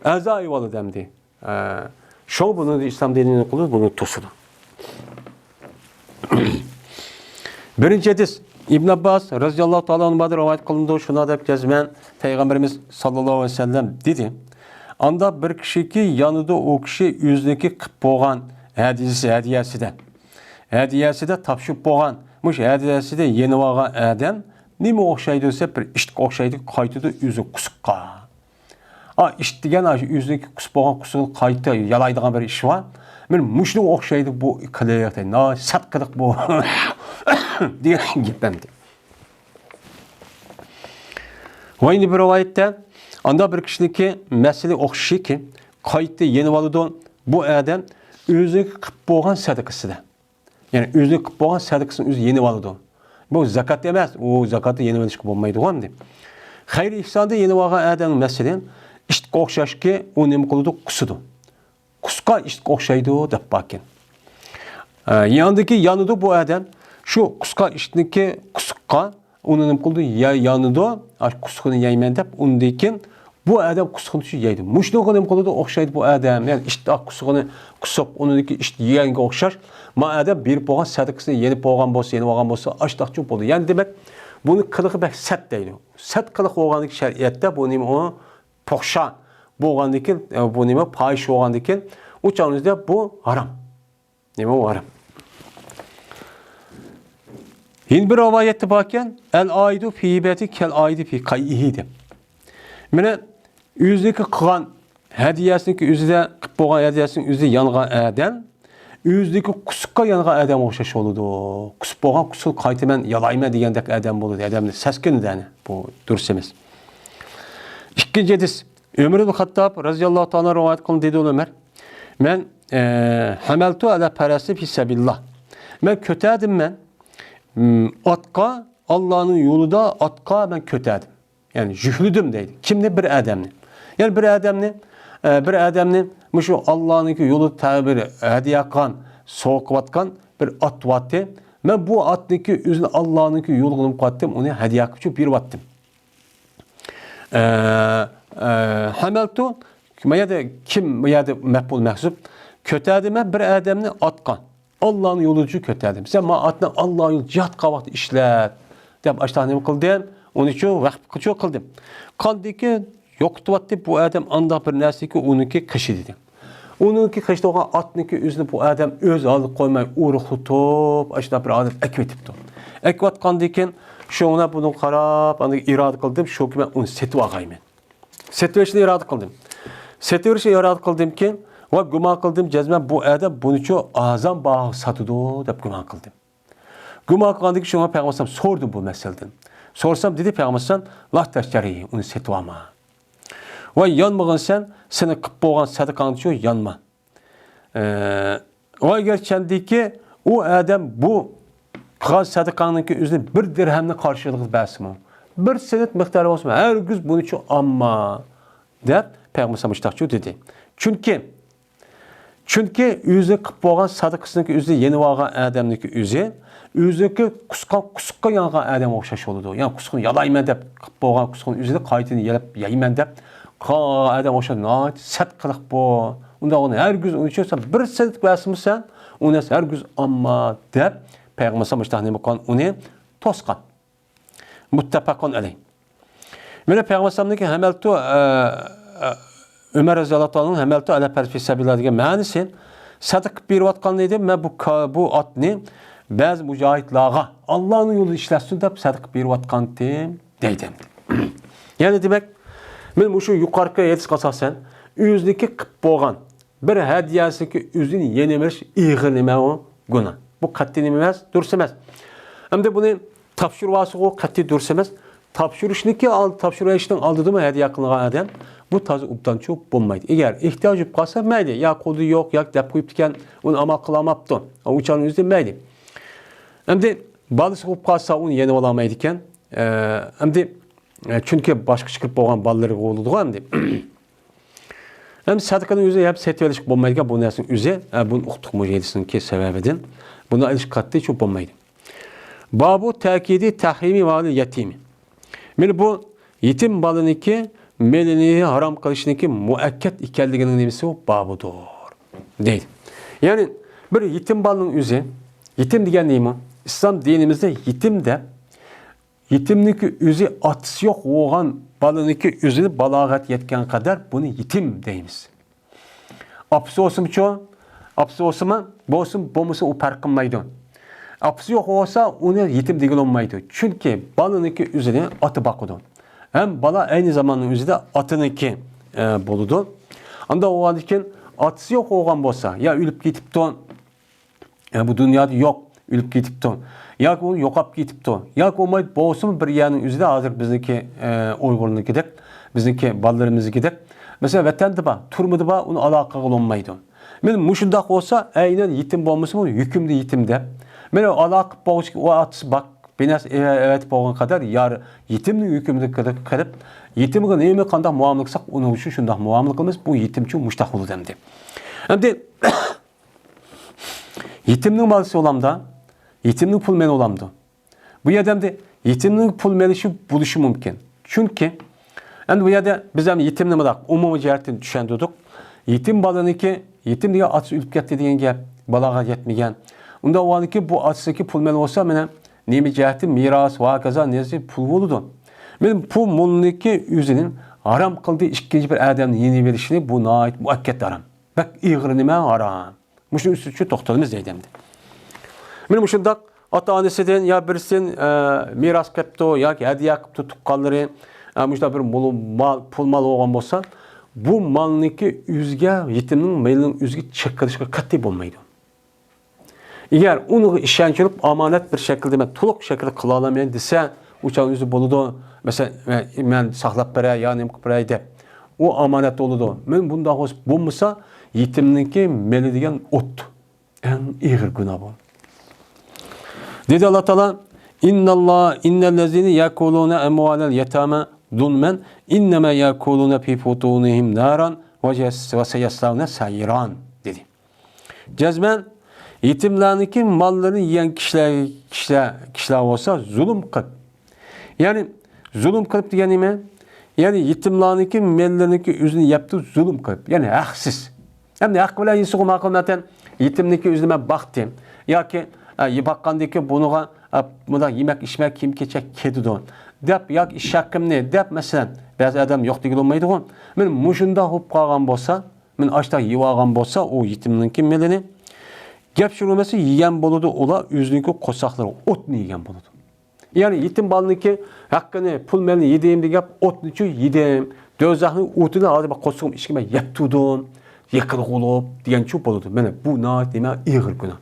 ئەزا ئېلىۋالىدۇ ئەمدى. ئە، شۇڭا بۇنى ئىسلام دىنىنىڭ قولى بۇنى توسىدۇ. بىرىنچى ھەدىس، ئىبن ئابباس رەزىياللاھۇ تائالا ئەنھۇدىن رىۋايەت قىلىنىدۇ. شۇنداق دەپ جەزمەن پەيغەمبىرىمىز ساللاللاھۇ ئەلەيھى ۋەسەللەم دېدى، ئاندا بىر كىشىكى يانىدۇ، ئۇ كىشى ئۆزىنىڭكى قىلىپ بولغان ھەدىيىسى، ھەدىيەسىدە، ھەدىيەسىدە تاپشۇرۇپ بولغان، مۇشۇ ھەدىيەسىدە يېنىۋالغان ئادەم نېمىگە ئوخشايدۇ دېسە، بىر ئىتقا ئوخشايدۇ، قايتىدۇ ئۆزى قۇسۇققا. ئا، ئىت دېگەن ئاشۇ ئۆزىنىڭكى قۇسۇپ بولغان قۇسۇقىنى قايتا يالايدىغان بىر ئىش بار. مانا مۇشۇنىڭغا ئوخشايدۇ بۇ قىلىق، ناھايىتى سەت قىلىق بۇ دېگەن گەپ ئەمدى. ۋە يەنە بىر رىۋايەتتە، ئاندا بىر كىشىنىڭكى مەسىلە ئوخشىشىكى، قايتا يېنىۋالىدۇ. بۇ ئادەم ئۆزىنىڭكى قىلىپ بولغان سەدىقىسىدە. يەنى ئۆزىنىڭ قىلىپ بولغان سەدىقىسىنى ئۆزى يېنىۋالىدۇ. بۇ زاكات ئەمەس، ئۇ زاكاتنى يېنىۋېلىشقا بولمايدىغۇ ئەمدى. خەير ئېھساندا يېنىۋالغان ئادەمنىڭ مەسىلى، ئىتقا ئوخشاشكى، ئۇ نېمە قىلىدۇ؟ قۇسىدۇ. قۇسقا ئىتقا ئوخشايدۇ دەپ باركەن. ئە، ياندىكى يانىدۇ بۇ ئادەم. شۇ قۇسقا ئىتنىڭكى قۇسۇققا ئۇنى نېمە قىلىدۇ؟ يا-، يانىدۇ. ئاشۇ قۇسۇقىنى يەيمەن دەپ، ئۇندىن كېيىن بۇ ئادەم قۇسۇقىنى شۇ يەيدۇ. مۇشۇنىڭغا نېمە قىلىدۇ؟ ئوخشايدۇ بۇ ئادەم. يەنى ئىت قۇسۇقىنى قۇسۇپ، ئۇنىڭدىكى ئىت يېگەنگە ئوخشاش. ما ئادەم بېرىپ بولغان سەدىقىسىنى يېنىپ بولغان بولسا، يېنىۋالغان بولسا، ئاشتاقچۇ بولىدۇ. يەنى دېمەك، بۇنى قىلىقى بەك سەت دەيدۇ. سەت قىلىق بولغاندىكى شەرىئەتتە بۇ نېمە ئۇ؟ پوخشا بولغاندىكىن، ئە، بۇ نېمە؟ پاھىش بولغاندىكىن، ئۇ چاغنىڭىزدا بۇ ھارام. نېمە ئۇ ھارام؟ يەنە بىر رىۋايەتتە باركەن، ئەل ئائىدۇ فى ھىبەتى كەل ئائىدى فى قەيئىھى دەپ. مانا ئۆزىنىڭكى قىلغان ھەدىيەسىنىڭكى ئۆزىدە، قىلىپ بولغان ھەدىيەسىنىڭ ئۆزىدە يانغان ئادەم ئۆزىنىڭكى قۇسۇققا يانغان ئادەمگە ئوخشاش بولىدۇ. قۇسۇپ بولغان قۇسۇقنى قايتا مەن يالايمەن دېگەندەك ئادەم بولىدۇ. ئادەمنى سەسكىنىدۇ، يەنى بۇ دۇرۇس ئەمەس. ئىككىنچى ھەدىس. ئۆمەر ئىبن خەتتاب رەزىياللاھۇ تائالا رىۋايەت قىلدى، دېدى ئۇ ئۆمەر. مەن، ئە، ھەمەلتۇ ئەلە پەرەسى فى سەبىلىللاھ. مەن كۆتەردىم مەن، م، ئاتقا، ئاللانىڭ يولىدا ئاتقا مەن كۆتەردىم. يەنى يۈكلىدىم دەيدۇ. كىمنى؟ بىر ئادەمنى. يەنى بىر ئادەمنى، ئە، بىر ئادەمنى مۇشۇ ئاللانىڭكى يولىدا تەبىر ھەدىيە قىلغان، سوۋغا قىلىۋاتقان بىر ئات بارتتى. مەن بۇ ئاتنىڭكى ئۆزىنى ئاللانىڭكى يولىغا نېمە قىلىۋاتتىم، ئۇنى ھەدىيە قىلىپ بېرىۋاتتىم. ئە، ئە، ھەمەلتۇ، ما يەردە كىم، ما يەردە مەپئۇل مەھزۇپ. كۆتەردىم مەن بىر ئادەمنى ئاتقا. ئاللانىڭ يولىدا كۆتەردىم. سەن ما ئاتنى ئاللا يولىدا جىھاد قىلغان ۋاقىتتا ئىشلەت، دەپ ئاشۇنداق نېمە قىلدىم؟ ئۇنى شۇ ۋەقىپ قىلچۇ قىلدىم. قاندىكى يوقىتىۋەتتى بۇ ئادەم ئانداق بىر نەرسىكى ئۇنىڭكى قېشى دېدى. ئۇنىڭكى قېشىدا بولغان ئاتنىڭكى ئۆزىنى بۇ ئادەم ئۆز ھالىدا قويماي ئۇرۇقلىتىپ، ئاشۇنداق بىر ئادەم ئەكىۋېتىپتۇ. ئەكىۋەتقاندىن كېيىن شۇڭا بۇنىڭغا قاراپ، ئاندىن ئىرادە قىلدىم، شۇ كۈنى مەن ئۇنى سېتىۋالغايمەن. سېتىۋېلىشنى ئىرادە قىلدىم. سېتىۋېلىشنى ئىرادە قىلدىمكى، ۋە گۇمان قىلدىم، جەزمەن بۇ ئادەم بۇنىچۇ ئارزان باھاغا ساتىدۇ دەپ گۇمان قىلدىم. گۇمان قىلغاندىن كېيىن شۇڭا پەيغەمبەر ئەلەيھىسسالام سوردۇم بۇ مەسىلىدىن. سورىسام دېدى پەيغەمبەر ئەلەيھىسسالام، لا تشتري، ئۇنى سېتىۋالما. ۋە يانمىغىنسەن، سېنىڭ قىلىپ بولغان سەدىقەڭنىچۇ يانما. ئە، ۋە ئەگەر چەندىكى ئۇ ئادەم بۇ قىلغان سەدىقەڭنىڭكى ئۆزىنى بىر دىرھەمنى قارشىلىقىدا بەرسىمۇ، بىر سېنت مىقدارى بولسىمۇ، ھەرگىز بۇنىچۇ ئالما، دەپ پەيغەمبەر ئەلەيھىسسالام مۇشۇنداقچۇ دېدى. چۈنكى، چۈنكى ئۆزى قىلىپ بولغان سەدىقىسىنىڭكى ئۆزىنى يېنىۋالغان ئادەمنىڭكى ئۆزى، ئۆزىنىڭكى قۇسقان، قۇسۇققا يانغان ئادەمگە ئوخشاش بولىدۇ. يەنى قۇسقىنى يالايمەن دەپ قىلىپ بولغان قۇسقىنى ئۆزىنى قايتىدىن يەلەپ يەيمەن دەپ قىلغان ئادەمگە ئوخشاش ناھايىتى سەت قىلىق بۇ. ئۇنداق ئۇنى ھەرگىز ئۇنى چۈشۈرسەڭ، بىر سەدىقە بەرسىمۇ سەن، ئۇنى ھەرگىز ئالما دەپ پەيغەمبەر ئەلەيھىسسالام مۇشۇنداق نېمە قىلغان، ئۇنى توسقان. مۇتتەپەقۇن ئەلەيھ. مانا پەيغەمبەر ئەلەيھىسسالامنىڭكى ھەمەلتۇ، ئە، ئە، ئۆمەر رەزىياللاھۇ تائالا ئەنھۇ ھەمەلتۇ ئەلە پەرس فى سەبىلىللاھ دېگەن مەنىسى، سەدىقە بېرىۋاتقان ئىدىم، مەن بۇ كا-، بۇ ئاتنى بەزى مۇجاھىدلارغا، ئاللانىڭ يولىدا ئىشلەتسۇن دەپ سەدىقە بېرىۋاتقانتىم، دەيدۇ. يەنى دېمەك، مانا مۇشۇ يۇقىرىقى ھەدىسكە ئاساسەن، ئۆزىنىڭكى قىلىپ بولغان بىر ھەدىيەسىنىڭكى ئۆزىنى يېنىۋېلىش ئېغىر نېمە ئۇ؟ گۇناھ. بۇ قەتئىي نېمە ئەمەس، دۇرۇس ئەمەس. ئەمدى بۇنى تاپشۇرۇۋالسىغۇ قەتئىي دۇرۇس ئەمەس. تاپشۇرۇشنىڭكى ئال-، تاپشۇرۇۋېلىشنىڭ ئالدىدىمۇ ھەدىيە قىلىنغان ئادەم بۇ تازا ئوبدانچۇ بولمايدۇ. ئەگەر ئېھتىياج بولۇپ قالسا مەيلى، يا قولىدا يوق، ياكى دەپ قويۇپتىكەن، ئۇنى ئامال قىلالماپتۇ. ئۇ چاغنىڭ ئۆزىدە مەيلى. ئەمدى بالىسى بولۇپ قالسا ئۇنى يېنىۋالالمايدىكەن. ئە، ئەمدى، ئە، چۈنكى باشقا چىقىرىپ بولغان بالىلىرى بولىدىغۇ ئەمدى. ھەم سەدىقىنىڭ ئۆزى ھەم سېتىۋېلىشقا بولمايدىكەن بۇ نەرسىنىڭ ئۆزى. ھە، بۇنى ئۇقتۇق مۇجەھىدىسىنىڭكى سەۋەبىدىن. بۇنى ئېلىش قەتئىي شۇ بولمايدۇ. بابۇ تەكىدى تەھرىمى مالىل يەتىمى. مانا بۇ يېتىم بالىنىڭكى مېلىنى ھارام قىلىشنىڭكى مۇئەككەت ئىكەنلىكىنىڭ نېمىسى ئۇ؟ بابىدۇر. دەيدۇ. يەنى بىر يېتىم بالىنىڭ ئۆزى، يېتىم دېگەن نېمە؟ ئىسلام دىنىمىزدە يېتىم دەپ يېتىمنىڭكى ئۆزى ئاتىسى يوق بولغان بالىنىڭكى ئۆزىنى بالاغەت يەتكەن قەدەر بۇنى يېتىم دەيمىز. ئاپىسى بولسىمۇچۇ، ئاپىسى بولسىمۇ، بولسۇن، بولمىسا ئۇ پەرق قىلمايدۇ. ئاپىسى يوق بولسا ئۇنى يېتىم دېگىلى بولمايدۇ. چۈنكى بالىنىڭكى ئۆزىنى ئاتا باقىدۇ. ھەم بالا ئەينى زاماننىڭ ئۆزىدە ئاتىنىڭكى، ئە، بولىدۇ. ئانداق بولغاندىن كېيىن ئاتىسى يوق بولغان بولسا، يا ئۆلۈپ كېتىپتۇ، ئە، بۇ دۇنيادا يوق، ئۆلۈپ كېتىپتۇ. ياكى ئۇ يوقاپ كېتىپتۇ. ياكى بولمايدۇ، بولسىمۇ بىر يەرنىڭ ئۆزىدە ھازىر بىزنىڭكى، ئە، ئۇيغۇرنىڭكىدەك، بىزنىڭكى بالىلىرىمىزنىڭكىدەك. مەسىلەن، ۋەتەندە بار، تۈرمىدە بار، ئۇنى ئالاقە قىلغىلى بولمايدۇ. مانا مۇشۇنداق بولسا، ئەينەن يېتىم بولمىسىمۇ، ھۆكۈمدە يېتىم دەپ. مانا ئالاقە قىلىپ بولغۇچى ئۇ ئاتىسى باق، بىنەس ئەۋەتىپ بولغان قەدەر يار يېتىمنىڭ ھۆكۈمىدە قىلىپ، يېتىمگە نېمە قانداق مۇئامىلە قىلساق، ئۇنىڭ ئۈچۈن شۇنداق مۇئامىلە قىلىمىز. بۇ يېتىمچۇ مۇشتاق بولىدۇ ئەمدى. ئەمدى يېتىمنىڭ بالىسى بولامدا، يېتىمنىڭ پۇل مېلى بولامدۇ؟ بۇ يەردە ئەمدى يېتىمنىڭ پۇل مېلىشى بولۇشى مۇمكىن. چۈنكى ئەمدى بۇ يەردە بىز ھەم يېتىمنى مۇنداق ئومۇمىي جەھەتتىن چۈشەندۈردۇق. يېتىم بالىنىڭكى، يېتىم دېگەن ئاتىسى ئۆلۈپ كەتتى دېگەن گەپ، بالاغەت يەتمىگەن. ئۇنداق بولغاندىكىن بۇ ئاتىسىنىڭكى پۇل مېلى بولسا، مانا نېمە جەھەتتىن مىراس ۋە ھاكازا نېرسى پۇل بولىدۇ. مانا بۇ مۇلنىڭكى ئۆزىنىڭ ھارام قىلدى ئىككىنچى بىر ئادەمنى يېنىۋېلىشىنى بۇ ناھايىتى مۇئەككەت ھارام. بەك ئېغىر نېمە ھارام. مۇشۇنىڭ ئۈستىدە توختىلىمىز دەيدۇ ئەمدى. مانا مۇشۇنداق ئاتا-ئانىسىدىن يا بىرسىدىن، ئە، مىراس قىپتۇ ياكى ھەدىيە قىپتۇ تۇغقانلىرى، ئە، مۇشۇنداق بىر مول مال، پۇل مال بولغان بولسا، بۇ مالنىڭكى ئۆزىگە، يېتىمنىڭ مېلىنىڭ ئۆزىگە چېقىلىشقا قەتئىي بولمايدۇ. ئەگەر ئۇنىڭغا ئىشەنچ قىلىپ، ئامانەت بىر شەكىلدە مەن تولۇق شەكىلدە قىلالايمەن دېسە، ئۇ چاغ ئۆزى بولىدۇ. مەسىلەن، مەن ساقلاپ بېرەي يا نېمە قىلىپ بېرەي دەپ. ئۇ ئامانەت بولىدۇ. مەن بۇنداق بولسا، بولمىسا، يېتىمنىڭكى مېلى دېگەن ئوت. ئەڭ ئېغىر گۇناھ بۇ. دېدى ئاللا تائالا، «ئىنناللا، ئىننەللەزىنە يەكۇلۇنە ئەمۋالەل يەتامە زۇلمەن، ئىننەمە يەكۇلۇنە فى بۇتۇنىھىم ناران ۋە يەس-، ۋە سەيەسلاۋنە سەئىران» دېدى. جەزمەن يېتىملەرنىڭكى ماللىرىنى يېگەن كىشىلەر، كىشىلەر، كىشىلەر بولسا زۇلۇم قىلىپ، يەنى زۇلۇم قىلىپ دېگەن نېمە؟ يەنى يېتىملارنىڭكى ماللىرىنىڭكى ئۆزىنى يەپتۇ زۇلۇم قىلىپ، يەنى ھەقسىز. ئەمدى ھەق بىلەن يېسىغۇ ماقۇل، مەسىلەن، يېتىمنىڭكى ئۆزىنى مەن باقتىم ياكى، ئە، باققاندىن كېيىن بۇنىڭغا، ئە، مۇنداق يېمەك ئىچمەك كىيىم كېچەك كېتىدۇ دەپ ياكى ئىش ھەققىمنى دەپ، مەسىلەن، بەزى ئادەم يوق دېگىلى بولمايدىغۇ. مانا مۇشۇنداق بولۇپ قالغان بولسا، مانا ئاشتاق يېۋالغان بولسا ئۇ يېتىمنىڭكى مېلىنى، گەپ شۇ بولمىسا يېگەن بولىدۇ ئۇلار ئۆزىنىڭكى قورساقلىرى ئوتنى يېگەن بولىدۇ. يەنى يېتىم بالىنىڭكى ھەققىنى، پۇل مېلىنى يېدىم دېگەن گەپ، ئوتنىچۇ يېدىم. دوزاخنىڭ ئوتىنى ھازىر بىر قورسىقىم ئىچىگە مەن يەپ تۇردۇم. يېقىلغۇلۇق دېگەنچۇ بولىدۇ. مانا بۇ ناھايىتى نېمە؟ ئېغىر گۇناھ.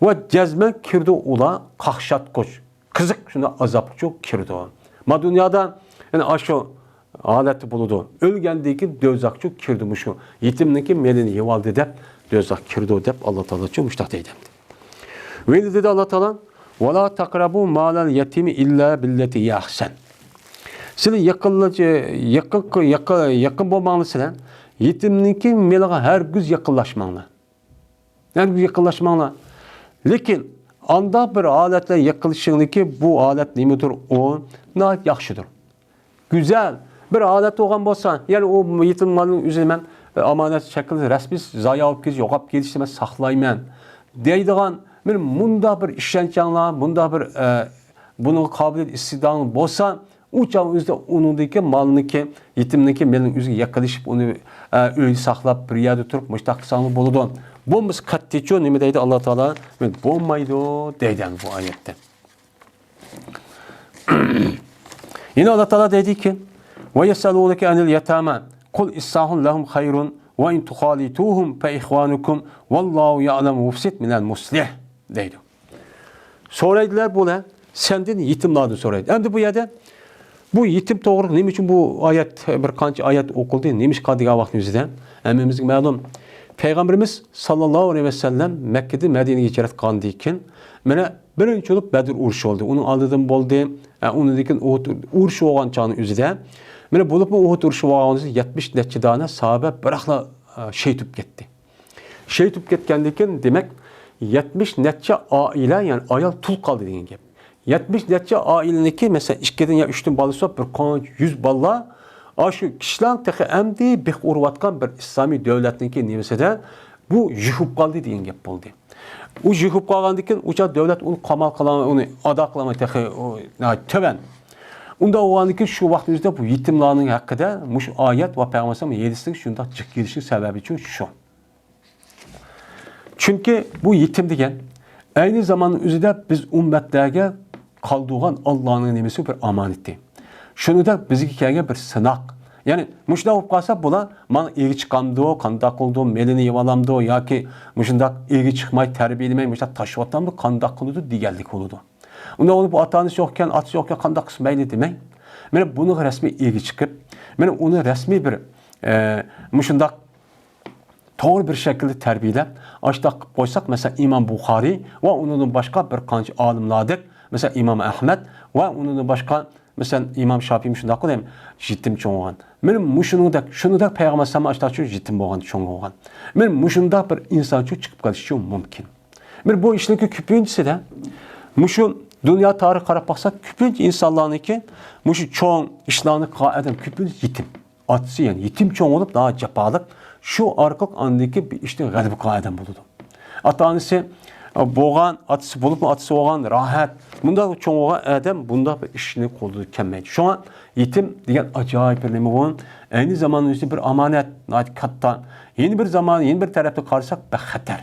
ۋە جەزمەن كىرىدۇ ئۇلار قاقشاتقۇچ، قىزىق شۇنداق ئازابقىچۇ كىرىدۇ. ما دۇنيادا يەنە ئاشۇ ھالەتتە بولىدۇ. ئۆلگەندىن كېيىن دوزاخچۇ كىرىدۇ مۇشۇ. يېتىمنىڭكى مېلىنى يېۋالدى دەپ دوزاخ كىرىدۇ دەپ ئاللا تائالاچۇ مۇشتاق دەيدۇ. ۋە دېدى ئاللا تائالا، «ۋەلا تەقرەبۇ مالەل يەتىمى ئىللا بىللەتى ھىيە ئەھسەن.» سىلەر يېقىنلىچە، يېقىن، يېقىن، يېقىن بولماڭلار سىلەر. يېتىمنىڭكى مېلىغا ھەرگىز يېقىنلاشماڭلار. ھەرگىز يېقىنلاشماڭلار. لېكىن ئانداق بىر ھالەتلەر يېقىنلىشىڭلاركى بۇ ھالەت نېمىدۇر؟ ئۇ ناھايىتى ياخشىدۇر. گۈزەل بىر ھالەت بولغان بولسا، يەنى ئۇ يېتىم مالنىڭ ئۆزىنى مەن، ئە، ئامانەت شەكلىدە رەسمىي زايا بولۇپ كېتىش، يوقاپ كېتىشنى مەن ساقلايمەن دەيدىغان بىر مۇنداق بىر ئىشەنچىڭلار، مۇنداق بىر، ئە، بۇنىڭغا قابىلىيەت ئىستىداڭ بولسا، ئۇ چاغ ئۆزىدە ئۇنىڭدىكى مالنىكى، يېتىمنىكى مېلىنىڭ ئۆزىگە يېقىنلىشىپ، ئۇنى، ئە، ئۆيدە ساقلاپ، بىر يەردە تۇرۇپ مۇشتاق قىلساڭلار بولىدۇ. بولمىسا قەتئىيچۇ نېمە دەيدۇ ئاللا تائالا؟ بولمايدۇ دەيدۇ بۇ ئايەتتە. يەنە ئاللا تائالا دەيدىكى، «ۋە يەسئەلۇنەكە ئەنىل يەتامە، قۇل ئىسلاھۇن لەھۇم خەيرۇن، ۋە ئىن تۇخالىتۇھۇم فە ئىخۋانۇكۇم، ۋەللاھۇ يەئلەمۇ مۇفسىد مىنەل مۇسلىھ» دەيدۇ. سورايدىلەر بۇلار سەندىن يېتىملاردىن سورايدۇ. ئەمدى بۇ يەردە بۇ يېتىم توغرىلىق نېمە ئۈچۈن بۇ ئايەت، بىر قانچە ئايەت ئوقۇلدى، نېمىشقا دېگەن ۋاقىتنىڭ ئۆزىدە ھەممىمىزگە مەلۇم، پەيغەمبىرىمىز ساللاللاھۇ ئەلەيھى ۋەسەللەم مەككىدىن مەدىنىگە ھىجرەت قىلغاندىن كېيىن، مانا، بىرىنچى بولۇپ بەدر ئۇرۇشى بولدى. ئۇنىڭ ئالدىدىن بولدى. ئە، ئۇنىڭدىن كېيىن ئۇھۇد ئۇرۇشى بولغان چاغنىڭ ئۆزىدە، مانا، بولۇپمۇ ئۇھۇد ئۇرۇشى بولغان يەتمىش نەچچە دانە ساھابە بىراقلا، ئە، شېھىت بولۇپ كەتتى. شېھىت بولۇپ كەتكەندىن كېيىن، دېمەك، يەتمىش نەچچە ئائىلە، يەنى ئايال تۇل قالدى دېگەن گەپ. يەتمىش نەچچە ئائىلىنىڭكى، مەسىلەن، ئىككىدىن يا ئۈچتىن بالىسى بار، بىر قانچە يۈز بالا، ئاشۇ كىشىلەر تېخى ئەمدى بىخ ئۇرۇۋاتقان بىر ئىسلامىي دۆلەتنىڭكى نېمىسىدە بۇ يىقىپ قالدى دېگەن گەپ بولدى. ئۇ يىقىپ قالغاندىن كېيىن، ئۇ چاغ دۆلەت ئۇنى قامال قىلالماي، ئۇنى ئادا قىلالماي، تېخى ئۇ ناھايىتى تۆۋەن. ئۇنداق بولغاندىن كېيىن، شۇ ۋاقىتنىڭ ئۆزىدە بۇ يېتىملارنىڭ ھەققىدە مۇشۇ ئايەت ۋە پەيغەمبەر ئەلەيھىسسالام ھەدىسىنىڭ شۇنداق جىق كېلىشىنىڭ سەۋەبى شۇ. چۈنكى بۇ يېتىم دېگەن ئەينى زاماننىڭ ئۆزىدە بىز ئۈممەتلەرگە قالدۇرغان ئاللانىڭ نېمىسى، بىر ئامانىتى. شۇنىڭدەك بىزگە كەلگەن بىر سىناق. يەنى مۇشۇنداق بولۇپ قالسا، بۇلار ماڭا ئىگە چىقامدۇ، قانداق قىلىدۇ، مېلىنى يېۋالامدۇ ياكى مۇشۇنداق ئىگە چىقماي، تەربىيەلىمەي، مۇشۇنداق تاشلىۋاتامدۇ، قانداق قىلىدۇ دېگەنلىك بولىدۇ. ئۇنداق بولۇپ، ئاتا-ئانىسى يوقكەن، ئاتىسى يوقكەن، قانداق قىلسا مەيلى دېمەي. مانا بۇنىڭغا رەسمىي ئىگە چىقىپ، مانا ئۇنى رەسمىي بىر، ئە، مۇشۇنداق توغرا بىر شەكىلدە تەربىيەلەپ، ئاشۇنداق قىلىپ قويساق، مەسىلەن، ئىمام بۇخارىي ۋە ئۇنىڭدىن باشقا بىر قانچە ئالىملاردەك، مەسىلەن، ئىمام ئەھمەد ۋە ئۇنىڭدىن باشقا، مەسىلەن، ئىمام شاپىي مۇشۇنداق دەيمەن، يېتىم چوڭ بولغان. مانا مۇشۇنىڭدەك، شۇنىڭدەك پەيغەمبەر ئەلەيھىسسالام ئاشۇنداق يېتىم بولغان، چوڭ بولغان. مانا مۇشۇنداق بىر ئىنسانچۇ چىقىپ قېلىشى مۇمكىن. مانا بۇ ئىشنىڭكى كۆپىنچىسىدە مۇشۇ دۇنيا تارىخىغا قاراپ باقساق، كۆپىنچە ئىنسانلارنىڭكى مۇشۇ چوڭ ئىشلارنى قىلغان ئادەم كۆپىنچە يېتىم. ئاتىسى، يەنى يېتىم چوڭ بولۇپ، ناھايىتى جاپالىق، شۇ ئارقىلىق ئاندىن كېيىن بىر ئىشنى غەلىبە قىلغان ئادەم بولىدۇ. ئاتا-ئانىسى بولغان، ئاتىسى بولۇپمۇ ئاتىسى بولغان، راھەت، بۇنداق چوڭ بولغان ئادەم بۇنداق بىر ئىشنى قولىدىن كەلمەيدۇ. شۇڭا يېتىم دېگەن ئاجايىپ بىر نېمە بۇ. ئەينى زاماننىڭ ئۆزىدە بىر ئامانەت، ناھايىتى كاتتا. يەنە بىر زامان، يەنە بىر تەرەپتىن قارىساق، بەك خەتەر.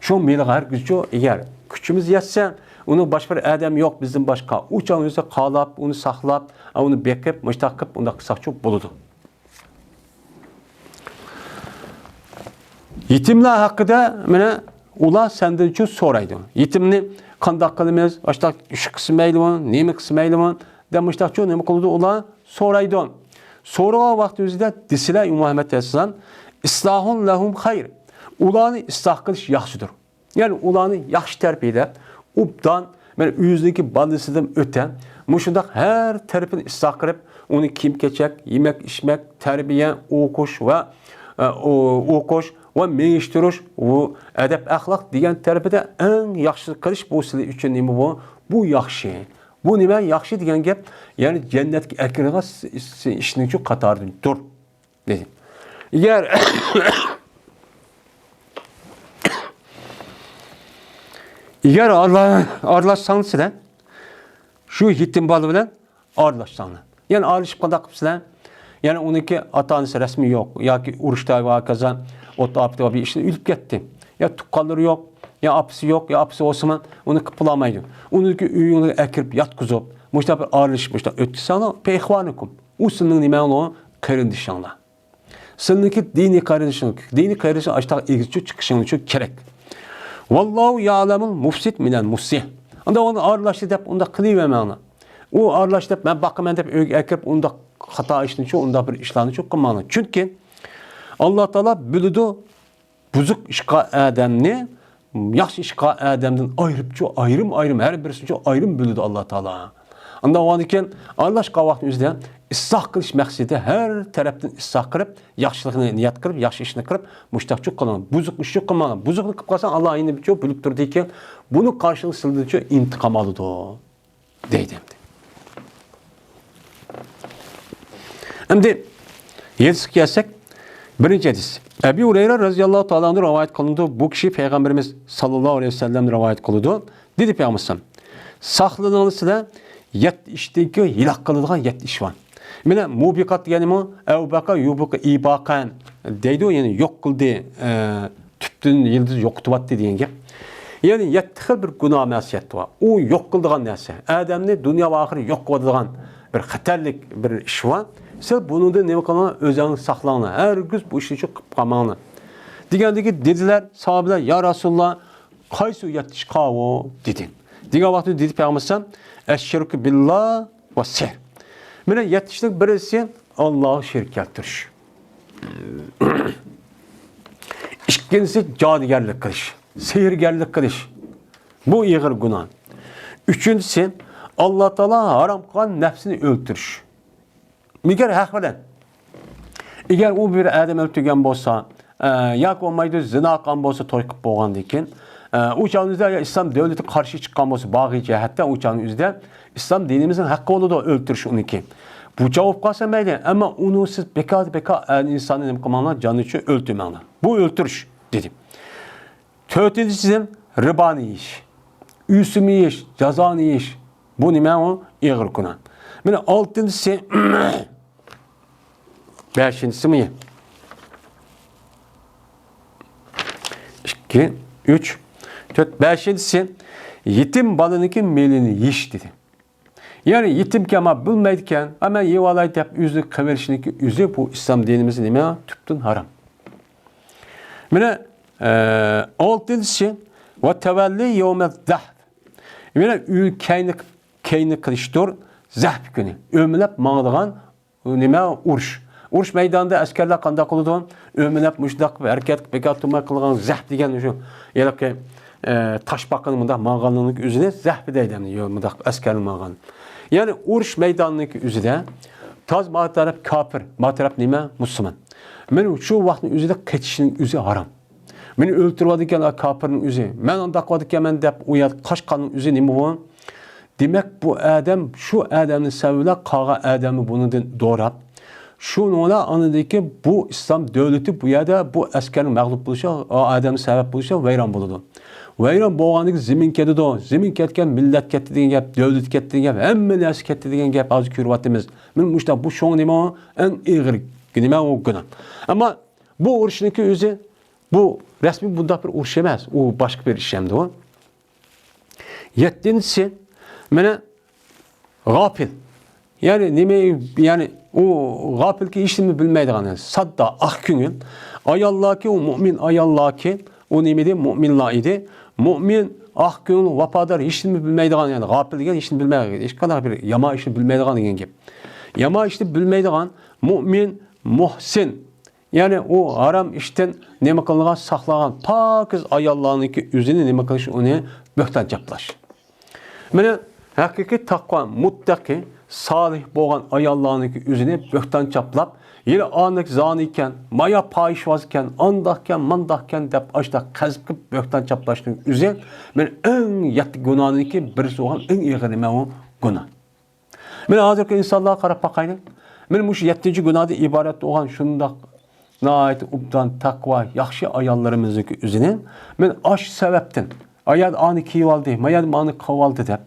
شۇ مېلىغا ھەرگىزچۇ، ئەگەر كۈچىمىز يەتسە، ئۇنىڭ باشقا بىر ئادەم يوق بىزدىن باشقا، ئۇ چاغنىڭ ئۆزىدە قالاپ، ئۇنى ساقلاپ، ئۇنى بېقىپ، مۇشتاق قىلىپ، ئۇنداق قىلساقچۇ بولىدۇ. يېتىملەر ھەققىدە مانا ئۇلار سەندىنچۇ سورايدۇ. يېتىمنى قانداق قىلىمىز؟ ئاشۇنداق ئىش قىلسا مەيلىمۇ، نېمە قىلسا مەيلىمۇ؟ دەپ مۇشتاقچۇ نېمە قىلىدۇ ئۇلار؟ سورايدۇ. سورىغان ۋاقتىمىزدا دېسىلە، ئى مۇھەممەد ئەلەيھىسسالام، «ئىسلاھۇن لەھۇم خەير.» ئۇلارنى ئىسلاھ قىلىش ياخشىدۇر. يەنى ئۇلارنى ياخشى تەربىيەلەپ، ئوبدان، مانا ئۆزىنىڭكى بالىسىدىن ئۆتە، مۇشۇنداق ھەر تەرىپىنى ئىسلاھ قىلىپ، ئۇنى كىيىم-كېچەك، يېمەك-ئىچمەك، تەربىيە، ئوقۇش ۋە، ئە، ئو-، ئوقۇش ۋە مېڭىشتۈرۈش، ئۇ ئەدەپ-ئەخلاق دېگەن تەرىپىدە ئەڭ ياخشىسىنى قىلىش بۇ سىلەر ئۈچۈن نېمە بۇ؟ بۇ ياخشى. بۇ نېمە ياخشى دېگەن گەپ؟ يەنى جەننەتكە ئەكىرىدىغان س-، س-، ئىشنىڭچۇ قاتارىدىن تۇر، دېدى. ئەگەر، ئەگەر ئارىلا-، ئارىلاشساڭ سىلەر، شۇ يېتىم بالا بىلەن ئارىلاشساڭلار. يەنى ئارىلىشىپ قانداق قىپسىلەر؟ يەنى ئۇنىڭكى ئاتا-ئانىسى رەسمىي يوق ياكى ئۇرۇشتا ۋە ھاكازا ئوت ئاپىتى بار بىر ئىشتىن ئۆلۈپ كەتتى. يا تۇغقانلىرى يوق، يا ئاپىسى يوق، يا ئاپىسى بولسىمۇ ئۇنى قىلىپ بولالمايدۇ. ئۇنىڭكى ئۆيۈڭلارغا ئەكىرىپ ياتقۇزۇپ، مۇشۇنداق بىر ئارىلىشىپ، مۇشۇنداق ئۆتكۈزسەڭلار، فە ئىخۋانۇكۇم. ئۇ سىلىنىڭ نېمەڭلار؟ قېرىندىشىڭلار. سىلىنىڭكى دىنىي قېرىندىشىڭ، دىنىي قېرىندىشىڭ ئاشتاق ئېگىزچە چىقىشىڭ ئۈچۈن كېرەك. ۋاللاھۇ يەلەمۇل مۇفسىد مىنەل مۇسلىھ. ئاندا ئۇنى ئارىلاشتى دەپ ئۇنداق قىلىۋەرمەڭلار. ئۇ ئارىلاشتى دەپ مەن باقىمەن دەپ ئۆيگە ئەكىرىپ ئۇنداق خاتا ئىشنىچۇ، ئۇنداق بىر ئىشلارنىچۇ قىلماڭلار. چۈنكى ئاللا تائالا بىلىدۇ، بۇزۇق ئىشقا ئادەمنى، ياخشى ئىشقا ئادەمدىن ئايرىپچۇ، ئايرىم-ئايرىم، ھەر بىرسىنىچۇ ئايرىم بىلىدۇ ئاللا تائالا. ئاندىن ئاندىن كېيىن ئارىلاشقان ۋاقىتنىڭ ئۆزىدە ئىسلاھ قىلىش مەقسىتى ھەر تەرەپتىن ئىسلاھ قىلىپ، ياخشىلىقنى نىيەت قىلىپ، ياخشى ئىشنى قىلىپ، مۇشۇنداقچۇ قىلىڭ. بۇزۇق ئىشنى قىلماڭ. بۇزۇقنى قىلىپ قالساڭ، ئاللا ئەينىچۇ بىلىپ تۇرىدىكەن، بۇنى قارشىلىق سىلىدىنچۇ ئىنتىقام ئالىدۇ. دەيدۇ ئەمدى. ئەمدى ھەدىسكە كەلسەك، بىرىنچى ھەدىس. ئەبى ھۇرەيرە رەزىياللاھۇ تائالا ئەنھۇ رىۋايەت قىلىنىدۇ. بۇ كىشى پەيغەمبىرىمىز ساللاللاھۇ ئەلەيھى ۋەسەللەمدىن رىۋايەت قىلىدۇ. دېدى پەيغەمبەر ساللاللاھۇ ئەلەيھى ۋەسەللەم، ساقلىنىڭلار سىلەر يەتتە ئىشتىنكى ھالاك قىلىدىغان يەتتە ئىش بار. مانا مۇبىقات دېگەنمۇ ئەۋبەقە يۇبىقۇ ئىباقەن دەيدۇ، يەنى يوق قىلدى، ئە، تۈپتىن يىلدىز يوقىتىۋەتتى دېگەن گەپ. يەنى يەتتە خىل بىر گۇناھ مەسىيەت بار. ئۇ يوق قىلىدىغان نەرسە. ئادەمنى دۇنيا ۋە ئاخىرەت يوق قىلىۋاتىدىغان بىر خەتەرلىك بىر ئىش بار. سىز بۇنىڭدىن نېمە قىلىڭلار؟ ئۆزۈڭلارنى ساقلاڭلار. ھەرگىز بۇ ئىشنى قىلىپ قالماڭلار. دېگەندىكى دېدىلەر ساھابىلەر، يا رەسۇلاللا، قايسى يەتتە ئىش قاۋۇ؟ دېدى. دېگەن ۋاقىتتا دېدى پەيغەمبەر ئەلەيھىسسالام، ئەششىركۇ بىللا ۋە سېھر. مانا يەتتە ئىشنىڭ بىرسى ئاللاغا شېرىك كەلتۈرۈش. ئىككىنچىسى جادۇگەرلىك قىلىش، سېھىرگەرلىك قىلىش. بۇ ئېغىر گۇناھ. ئۈچىنچىسى، ئاللا تائالا ھارام قىلغان نەپسىنى ئۆلتۈرۈش. مەگەر ھەق بىلەن. ئەگەر ئۇ بىر ئادەم ئۆلتۈرگەن بولسا، ئە، ياكى بولمايدۇ، زىنا قىلغان بولسا توي قىلىپ بولغاندىن كېيىن، ئە، ئۇ چاغنىڭ ئۆزىدە ئىسلام دۆلىتى قارشى چىققان بولسا، باغىي جەھەتتە ئۇ چاغنىڭ ئۆزىدە ئىسلام دىنىمىزنىڭ ھەققى بولىدۇ ئۆلتۈرۈش ئۇنىڭكى. بۇ چاغ بولۇپ قالسا مەيلى، ئەمما ئۇنى سىز بىكار، بىكار ئىنساننى نېمە قىلماڭلار، جانى ئۈچۈن ئۆلتۈرمەڭلار. بۇ ئۆلتۈرۈش، دېدى. تۆتىنچىسى، رىبانى يېيىش، ئۈسۈمنى يېيىش، جازانى يېيىش. بۇ نېمە؟ ئۇ ئېغىر گۇناھ. مانا ئالتىنچىسى، بەشىنچىسىمۇ؟ ئىككى، ئۈچ، تۆت، بەشىنچىسى، يېتىم بالىنىڭكى مېلىنى يېيىش، دېدى. يەنى يېتىمكەن، ما بىلمەيدىكەن، ئا، مەن يېۋالاي دەپ ئۆزىنى قىلىۋېلىشنىڭكى ئۆزى بۇ ئىسلام دىنىمىزدا نېمە؟ تۈپتىن ھارام. مانا، ئە، ئالتىنچىسى، ۋە تەۋەللى يەۋمەز زەھف. مانا ئۆ-، كەينى، كەينى قىلىشتۇر، زەھف كۈنى. ئۆمىلەپ ماڭىدىغان نېمە؟ ئۇرۇش. ئۇرۇش مەيدانىدا ئەسكەرلەر قانداق قىلىدۇ؟ ئۆمىلەپ مۇشۇنداق ھەرىكەت قىلىپ بىكار تۇرماي قىلغان زەھپ دېگەن شۇ ھېلىقى، ئە، تاشپاقىنى مۇنداق ماڭغانلىقنىڭ ئۆزىنى زەھپ دەيدۇ، يا مۇنداق ئەسكەرنىڭ ماڭغان. يەنى ئۇرۇش مەيدانىنىڭ ئۆزىدە تاز ما تەرەپ كاپىر، ما تەرەپ نېمە؟ مۇسۇلمان. مانا شۇ ۋاقىتنىڭ ئۆزىدە قېچىشنىڭ ئۆزى ھارام. مېنى ئۆلتۈرۈۋاتىدىكەن ئا كاپىرنىڭ ئۆزى. مەن ئۇنداق قىلىۋاتىدىكەنمەن دەپ ئۇ يەردە قاچقاننىڭ ئۆزى نېمە بۇ؟ دېمەك، بۇ ئادەم، شۇ ئادەمنىڭ سەۋەبى بىلەن قالغان ئادەمنى بۇنىڭدىن دوراپ، شۇنىڭ بىلەن ئاندىن كېيىن بۇ ئىسلام دۆلىتى بۇ يەردە بۇ ئەسكەرنىڭ مەغلۇپ بولۇشى، ئا ئادەمنىڭ سەۋەب بولۇشى ۋەيران بولىدۇ. ۋەيران بولغاندىن كېيىن زېمىن كېتىدۇ. زېمىن كەتكەن مىللەت كەتتى دېگەن گەپ، دۆلەت كەتتى دېگەن گەپ، ھەممە نەرسە كەتتى دېگەن گەپ ھازىر كۆرۈۋاتىمىز. مانا مۇشۇنداق بۇ شۇڭا نېمە ئۇ؟ ئەڭ ئېغىر نېمە ئۇ گۇناھ. ئەمما بۇ ئۇرۇشنىڭكى ئۆزى، بۇ رەسمىي بۇنداق بىر ئۇرۇش ئەمەس، ئۇ باشقا بىر ئىش ئەمدى ئۇ. يەتتىنچىسى، مانا غاپىل. يەنى نېمە، يەنى ئۇ غاپىلكى ھېچنېمە بىلمەيدىغان، ساددا، ئاق كۆڭۈل. ئاياللاركى، ئۇ مۇئمىن ئاياللاركى، ئۇ نېمە ئىدى؟ مۇئمىنلار ئىدى. مۇئمىن، ئاق كۆڭۈل، ۋاپادار، ھېچنېمە بىلمەيدىغان، يەنى غاپىل دېگەن ھېچنېمە بىلمەيدىغان، ھېچقانداق بىر يامان ئىشنى بىلمەيدىغان دېگەن گەپ. يامان ئىشنى بىلمەيدىغان، مۇئمىن، مۇھسىن، يەنى ئۇ ھارام ئىشتىن نېمە قىلىنغان، ساقلانغان پاكىز ئاياللارنىڭكى ئۆزىنى نېمە قىلىش، ئۇنى بۆھتان چاپلاش. مانا ھەقىقىي تەقۋا، مۇتتەقى، سالىھ بولغان ئاياللارنىڭكى ئۆزىنى بۆھتان چاپلاپ، يەنە ئانداق زانى ئىكەن، مايا پاھىشۋاز ئىكەن، ئانداقكەن، مانداقكەن دەپ ئاشتاق قەزىپ قىلىپ بۆھتان چاپلاشنىڭ ئۆزى مانا ئەڭ يەتتە گۇناھنىڭكى بىرسى بولغان ئەڭ ئېغىر نېمە ئۇ؟ گۇناھ. مانا ھازىرقى ئىنسانلارغا قاراپ باقايلى. مانا مۇشۇ يەتتىنچى گۇناھدىن ئىبارەت بولغان شۇنداق ناھايىتى ئوبدان، تەقۋا، ياخشى ئاياللىرىمىزنىڭكى ئۆزىنى مانا ئاشۇ سەۋەبتىن، ئايال ئانى كىيىۋالدى، مايال مانى قىلىۋالدى دەپ،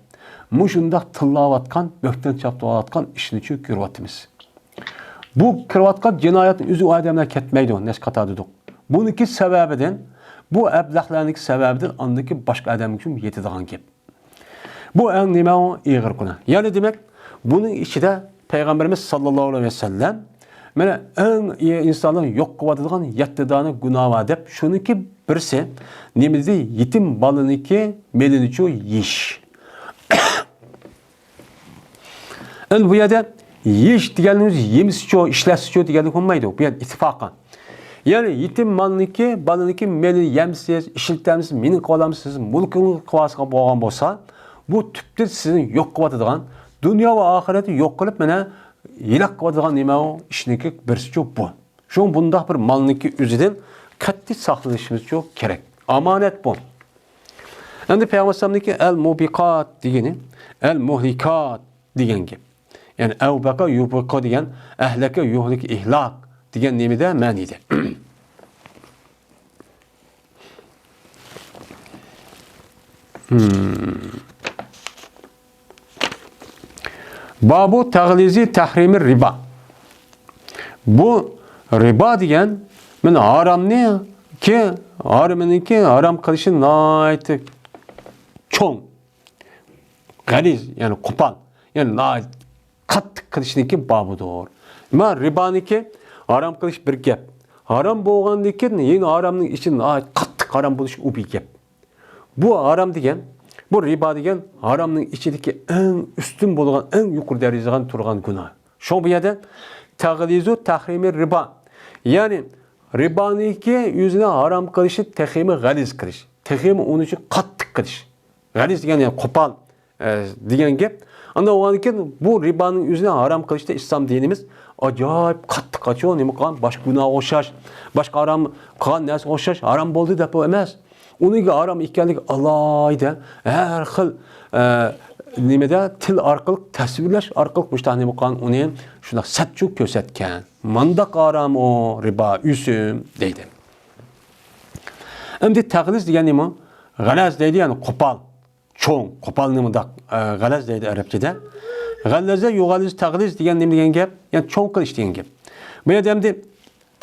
مۇشۇنداق تىللاۋاتقان، بۆھتان چاپلاۋاتقان ئىشنىچۇ كۆرۈۋاتىمىز. بۇ كىرىۋاتقان جىنايەتنىڭ ئۆزى ئۇ ئادەملەر كەتمەيدۇ، نەس قاتار دېدۇق. بۇنىڭكى سەۋەبىدىن، بۇ ئەبلەخلەرنىڭكى سەۋەبىدىن ئاندىكى باشقا ئادەمگىچۇ يېتىدىغان گەپ. بۇ ئەڭ نېمە ئۇ؟ ئېغىر گۇناھ. يەنى دېمەك، بۇنىڭ ئىچىدە پەيغەمبىرىمىز ساللاللاھۇ ئەلەيھى ۋەسەللەم مانا ئەڭ ئىنسانلارنى يوق قىلىۋاتىدىغان يەتتە دانە گۇناھ بار دەپ، شۇنىڭكى بىرسى نېمە دېدى؟ يېتىم بالىنىڭكى مېلىنىچۇ يېيىش. ئەمدى بۇ يەردە يېيىش دېگەننىڭ ئۆزى يېمىسىچۇ، ئىشلەتسىچۇ دېگەنلىك بولمايدۇ. بۇ يەردە ئىتتىپاقەن. يەنى يېتىم مالنىڭكى، بالىنىڭكى مېلىنى يەمسىز، ئىشلىتەمسىز، مېنىڭ قىلالامسىز، سىز مۇلكىڭىز قىلىۋالسىغان بولغان بولسا، بۇ تۈپتىن سىزنى يوق قىلىۋاتىدىغان، دۇنيا ۋە ئاخىرەتنى يوق قىلىپ، مانا ھېلاك قىلىۋاتىدىغان نېمە ئۇ؟ ئىشنىڭكى بىرسىچۇ بۇ. شۇڭا بۇنداق بىر مالنىڭكى ئۆزىدىن قەتئىي ساقلىنىشىمىزچۇ كېرەك. ئامانەت بۇ. ئەمدى پەيغەمبەر ئەلەيھىسسالامنىڭكى ئەل مۇبىقات دېگىنى، ئەل مۇھلىكات دېگەن گەپ. يەنى ئەۋبەقە يۇبىقۇ دېگەن، ئەھلەكە يۇھلىك ئىھلاك دېگەن نېمىدە مەنىدە. Hmm. بابۇ تەغلىزى تەھرىمى رىبا. بۇ رىبا دېگەن، مانا ھارامنىڭكى، ھارامنىڭكى ھارام قىلىشى ناھايىتى چوڭ، غەلىز، يەنى قوپال، يەنى ناھايىتى قاتتىق قىلىشنىڭكى بابىدۇر. ما رىبانىڭكى ھارام قىلىش بىر گەپ. ھارام بولغاندىن كېيىن يەنە ھارامنىڭ ئىچىدە ناھايىتى قاتتىق ھارام بولۇش ئۇ بىر گەپ. بۇ ھارام دېگەن، بۇ رىبا دېگەن ھارامنىڭ ئىچىدىكى ئەڭ ئۈستۈن بولغان، ئەڭ يۇقىرى دەرىجىدە تۇرغان گۇناھ. شۇڭا بۇ يەردە تەغلىزۇ تەھرىمى رىبا. يەنى رىبانىڭكى ئۆزىنى ھارام قىلىشى تېخىمۇ غەلىز قىلىش، تېخىمۇ ئۇنى قاتتىق قىلىش. غەلىز دېگەن يەنى قوپال، ئە، دېگەن گەپ. ئاندىن بولغاندىن كېيىن بۇ رىبانىڭ ئۆزىنى ھارام قىلىشتا ئىسلام دىنىمىز ئاجايىپ قاتتىق ئاچۇ، نېمە قىلغان؟ باشقا گۇناھقا ئوخشاش، باشقا ھارام قىلغان نەرسىگە ئوخشاش ھارام بولدى دەپ ئەمەس. ئۇنىڭ ھارام ئىكەنلىكى ئالاھىدە ھەر خىل، ئە، نېمىدە تىل ئارقىلىق، تەسۋىرلەش ئارقىلىق مۇشۇنداق نېمە قىلغان، ئۇنى شۇنداق سەتچۇ كۆرسەتكەن. مانداق ھارام ئۇ رىبا ئۈچۈن دەيدۇ. ئەمدى تەغلىز دېگەن نېمە؟ غەلەز دەيدۇ، يەنى قوپال. چوڭ، قوپالنى مۇنداق، ئە، غەلەز دەيدۇ ئەرەبچىدە. غەللەزە يۇغەللىز تەغلىز دېگەن نېمە دېگەن گەپ؟ يەنى چوڭ قىلىش دېگەن گەپ. بۇ يەردە ئەمدى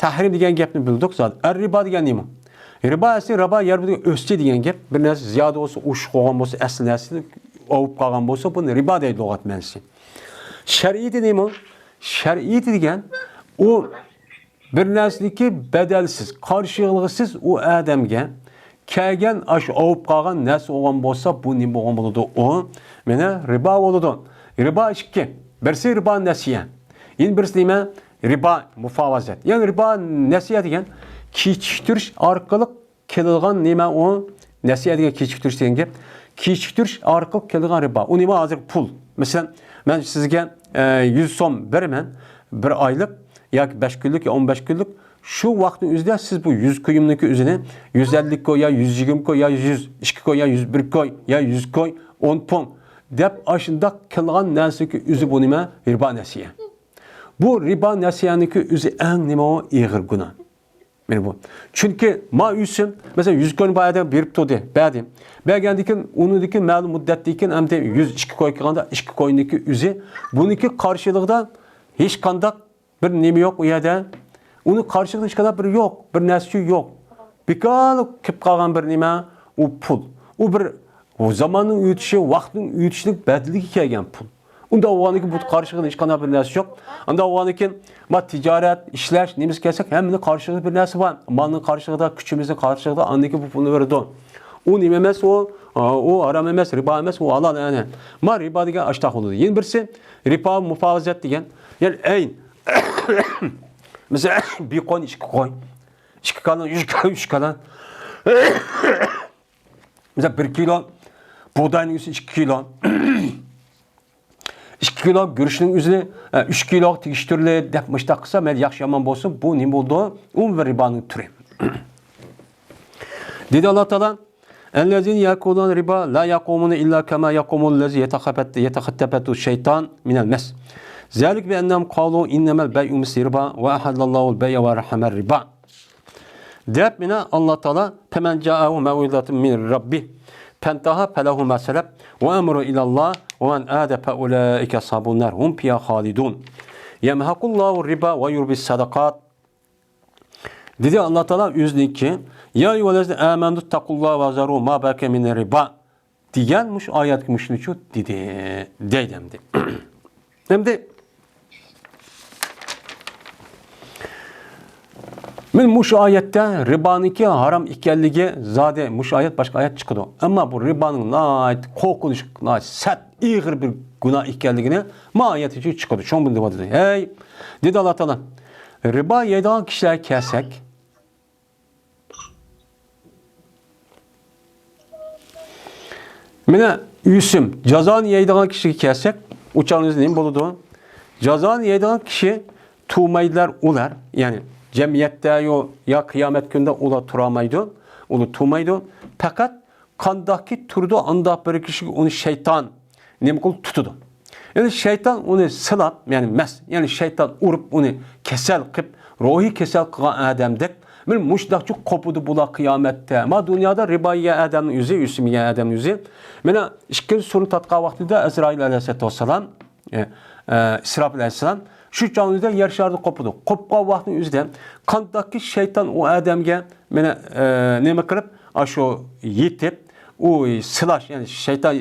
تەھرىم دېگەن گەپنى بىلدۇق زادى. ئەر رىبا دېگەن نېمە؟ رىبا ئەسلى رىبا يەر بىلەن ئۆستى دېگەن گەپ. بىر نەرسە زىيادە بولسا، ئوشۇق بولغان بولسا، ئەسلى نەرسىدىن ئاۋۇپ قالغان بولسا، بۇنى رىبا دەيدۇ لۇغەت مەنىسى. شەرئىيىتى نېمە؟ شەرئىيىتى دېگەن ئۇ بىر نەرسىنىڭكى بەدەلسىز، قارشىلىقسىز ئۇ ئادەمگە كەلگەن ئاشۇ ئاۋۇپ قالغان نەرسە بولغان بولسا، بۇ نېمە بولغان بولىدۇ؟ ئۇ مانا رىبا بولىدۇ. رىبا ئىككى. بىرسى رىبا نەسىيە. يەنە بىرسى نېمە؟ رىبا مۇفاۋازەت. يەنى رىبا نەسىيە دېگەن كېچىكتۈرۈش ئارقىلىق كېلىدىغان نېمە ئۇ؟ نەسىيە دېگەن كېچىكتۈرۈش دېگەن گەپ. كېچىكتۈرۈش ئارقىلىق كېلىدىغان رىبا. ئۇ نېمە؟ ھازىر پۇل. مەسىلەن، مەن سىزگە، ئە، يۈز سوم بېرىمەن، بىر ئايلىق ياكى بەش كۈنلۈك يا ئون بەش كۈنلۈك. شۇ ۋاقىتنىڭ ئۆزىدە سىز بۇ يۈز كويۇمنىڭكى ئۆزىنى يۈز ئەللىك كوي يا يۈز يىگىرمە كوي يا يۈز ئىككى كوي يا يۈز بىر كوي يا يۈز كوي، ئون پۇڭ دەپ ئاشۇنداق قىلغان نەرسىنىڭكى ئۆزى بۇ نېمە؟ رىبا نەسىيە. بۇ رىبا نەسىيەنىڭكى ئۆزى ئەڭ نېمە ئۇ؟ ئېغىر گۇناھ. مانا بۇ. چۈنكى ما ئۈچۈن، مەسىلەن، يۈز كوينى بايا بېرىپ تۇردى، بەردى. بەرگەندىن كېيىن، ئۇنىڭدىن كېيىن مەلۇم مۇددەتتىن كېيىن ئەمدى يۈز ئىككى كوي قىلغاندا، ئىككى كوينىڭكى ئۆزى، بۇنىڭكى قارشىلىقىدا ھېچقانداق بىر نېمە يوق ئۇ يەردە. ئۇنىڭ قارشىلىقىدا ھېچقانداق بىر يوق، بىر نەرسىچۇ يوق. بىكارلىق كېلىپ قالغان بىر نېمە، ئۇ پۇل. ئۇ بىر ئۇ زاماننىڭ ئۆتۈشى، ۋاقىتنىڭ ئۆتۈشىنىڭ بەدىلىگە كەلگەن پۇل. ئۇنداق بولغاندىن كېيىن بۇ قارشىلىقىدا ھېچقانداق بىر نەرسە يوق. ئۇنداق بولغاندىن كېيىن، ما تىجارەت، ئىشلەش، نېمىسى كەلسەك، ھەممىنىڭ قارشىلىقىدا بىر نەرسە بار. مالنىڭ قارشىلىقىدا، كۈچىمىزنىڭ قارشىلىقىدا، ئاندىن كېيىن بۇ پۇلنى بېرىدۇ. ئۇ نېمە ئەمەس ئۇ؟ ئۇ ھارام ئەمەس، رىبا ئەمەس، ئۇ ھالال، ئەنە. ما رىبا دېگەن ئاشتاق بولىدۇ. يەنە بىرسى، رىبا مۇپاۋىزەت دېگەن. يەنى ئەين. مەسىلەن، بىر قوينى ئىككى قوي. ئىككى كالان، ئۈچ كالان، ئۈچ كالان. مەسىلەن، بىر كىلو بۇغداينىڭ ئۈستى ئىككى كىلو. ئىككى كىلو گۈرۈچنىڭ ئۆزىنى، ئە، ئۈچ كىلوغا تېگىشتۈرلى دەپ مۇشتاق قىلسا، مەيلى ياخشى يامان بولسۇن، بۇ نېمە بولىدۇ؟ ئۇ بىر رىبانىڭ تۈرى. دېدى ئاللا تائالا، الذين يأكلون الربا لا يقومون إلا كما يقوم الذي يتخبط-، يتخبطه الشيطان من المس. ذلك بأنهم قالوا إنما البيع مثل الربا وأحل الله البيع وحرم الربا. دەپ مانا ئاللا تائالا، فمن جاءه موعظة من ربه فانتهى فله ما سلف وأمره إلى الله ومن عاد فأولئك أصحاب النار هم فيها خالدون. يمحق الله الربا ويربي الصدقات. دېدى ئاللا تائالا ئۆزىنىڭكى، يا أيها الذين آمنوا اتقوا الله وذروا ما بقي من الربا. دېگەن مۇشۇ ئايەتكە مۇشۇنىچۇ دېدى، دەيدۇ ئەمدى. ئەمدى مانا مۇشۇ ئايەتتە رىبانىڭكى ھارام ئىكەنلىكى زادى مۇشۇ ئايەت باشقا ئايەت چىقىدۇ. ئەمما بۇ رىبانىڭ ناھايىتى قورقۇنچلۇق، ناھايىتى سەت، ئېغىر بىر گۇناھ ئىكەنلىكىنى ما ئايەت ئىچىدە چىقىدۇ. شۇڭا بۇنى دەۋاتىدۇ. ھەي، دېدى ئاللا تائالا، رىبا يەيدىغان كىشىلەرگە كەلسەك، مانا ئۆسۈم، جازانى يەيدىغان كىشىگە كەلسەك، ئۇ چاغدا نېمە بولىدۇ؟ جازانى يەيدىغان كىشى تۇرمايدىلار ئۇلار، يەنى جەمئىيەتتە يو-، يا قىيامەت كۈنىدە ئۇلار تۇرالمايدۇ، ئۇلار تۇرمايدۇ. پەقەت قانداقكى تۇرىدۇ، ئانداق بىر كىشىگە ئۇنى شەيتان نېمە قىلىپ تۇتىدۇ. يەنى شەيتان ئۇنى سىلاپ، يەنى مەس، يەنى شەيتان ئۇرۇپ ئۇنى كېسەل قىلىپ، روھىي كېسەل قىلغان ئادەمدەك، مانا مۇشۇنداقچە قوپىدۇ بۇلار قىيامەتتە. ما دۇنيادا رىبا يېگەن ئادەمنىڭ ئۆزى، ئۆسۈم يېگەن ئادەمنىڭ ئۆزى. مانا ئىككىنچى سۇرىنى تارتقان ۋاقتىدا ئەزرائىل ئەلەيھىسسالاتۇ ۋەسسالام، ئە، ئە، ئىسراپىل ئەلەيھىسسالام شۇ چاغدا يەر شارىدا قوپىدۇ. قوپقان ۋاقتىنىڭ ئۆزىدە قانداقكى شەيتان ئۇ ئادەمگە مانا، ئە، نېمە قىلىپ، ئاشۇ يېتىپ، ئۇ سىلاش، يەنى شەيتان،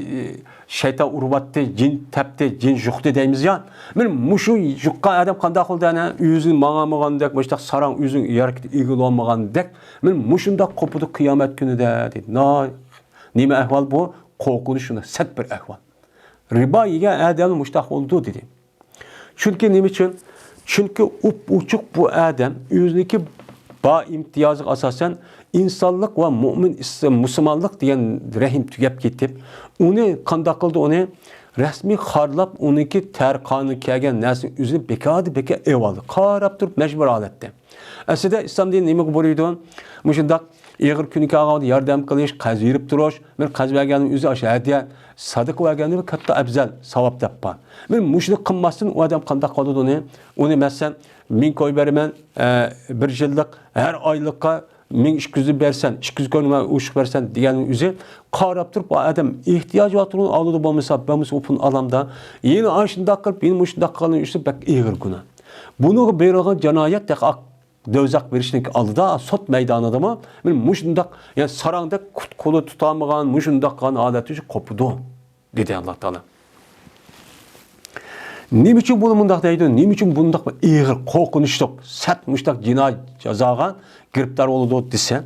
شەيتان ئۇرۇۋاتتى، جىن تەپتى، جىن يۇقتى دەيمىز يا. مانا مۇشۇ يۇققان ئادەم قانداق قىلدى ئەنە؟ ئۆزى ماڭالمىغاندەك، مۇشۇنداق ساراڭ ئۆزىنىڭ ھەرىكىتى ئىگىلىۋالمىغاندەك، مانا مۇشۇنداق قوپىدۇ قىيامەت كۈنىدە، دېدى. نا-، نېمە ئەھۋال بۇ؟ قورقۇنچ، شۇنداق سەت بىر ئەھۋال. رىبا يېگەن ئادەم مۇشۇنداق بولىدۇ، دېدى. چۈنكى نېمە ئۈچۈن؟ چۈنكى ئوپئوچۇق بۇ ئادەم ئۆزىنىڭكى بار ئىمتىيازىغا ئاساسەن ئىنسانلىق ۋە مۇئمىن ئىس-، مۇسۇلمانلىق دېگەن رەھىم تۈگەپ كېتىپ، ئۇنى قانداق قىلدى؟ ئۇنى رەسمىي خارلاپ، ئۇنىڭكى تەرخانىغا كەلگەن نەرسىنى ئۆزىنى بىكاردىن بىكار ئېلىۋالدى. قاراپ تۇرۇپ مەجبۇر ھالەتتە. ئەسلىدە ئىسلام دىنى نېمىگە بۇيرۇيدۇ؟ مۇشۇنداق ئېغىر كۈنى كەلگەندە ياردەم قىلىش، قەرز بېرىپ تۇرۇش، بىر قەرز بەرگەننىڭ ئۆزى ئاشۇ ھەدىيە، سادىقە بەرگەندىن كاتتا ئەۋزەل ساۋاب دەپ بار. مانا مۇشۇنى قىلماستىن ئۇ ئادەم قانداق قىلىدۇ ئۇنى؟ ئۇنى مەسىلەن، مىڭ كوي بېرىمەن، ئە، بىر يىللىق، ھەر ئايلىققا مىڭ ئىككى يۈز بەرسەن، ئىككى يۈز كوي ئوشۇق بەرسەن دېگەننىڭ ئۆزى قاراپ تۇرۇپ، ئۇ ئادەم ئېھتىياجى بار تۇرغان ئالىدۇ، بولمىسا، بولمىسا ئۇ پۇلنى ئالامدا، يەنە ئاشۇنداق قىلىپ، يەنە مۇشۇنداق قىلغاننىڭ ئۆزى بەك ئېغىر گۇناھ. بۇنىڭغا بېرىلغان جىنايەت تېخى دوزاخ بېرىشنىڭ ئالدىدا، سوت مەيدانىدىمۇ، مانا مۇشۇنداق، يەنى ساراڭدەك قۇت قولى تۇتالمىغان، مۇشۇنداق قىلغان ھالەتتە قوپىدۇ، دېدى ئاللا تائالا. نېمە ئۈچۈن بۇنى مۇنداق دەيدۇ؟ نېمە ئۈچۈن بۇنداق بىر ئېغىر، قورقۇنچلۇق، سەت مۇشۇنداق جىنايى جازاغا گىرىپتار بولىدۇ دېسە،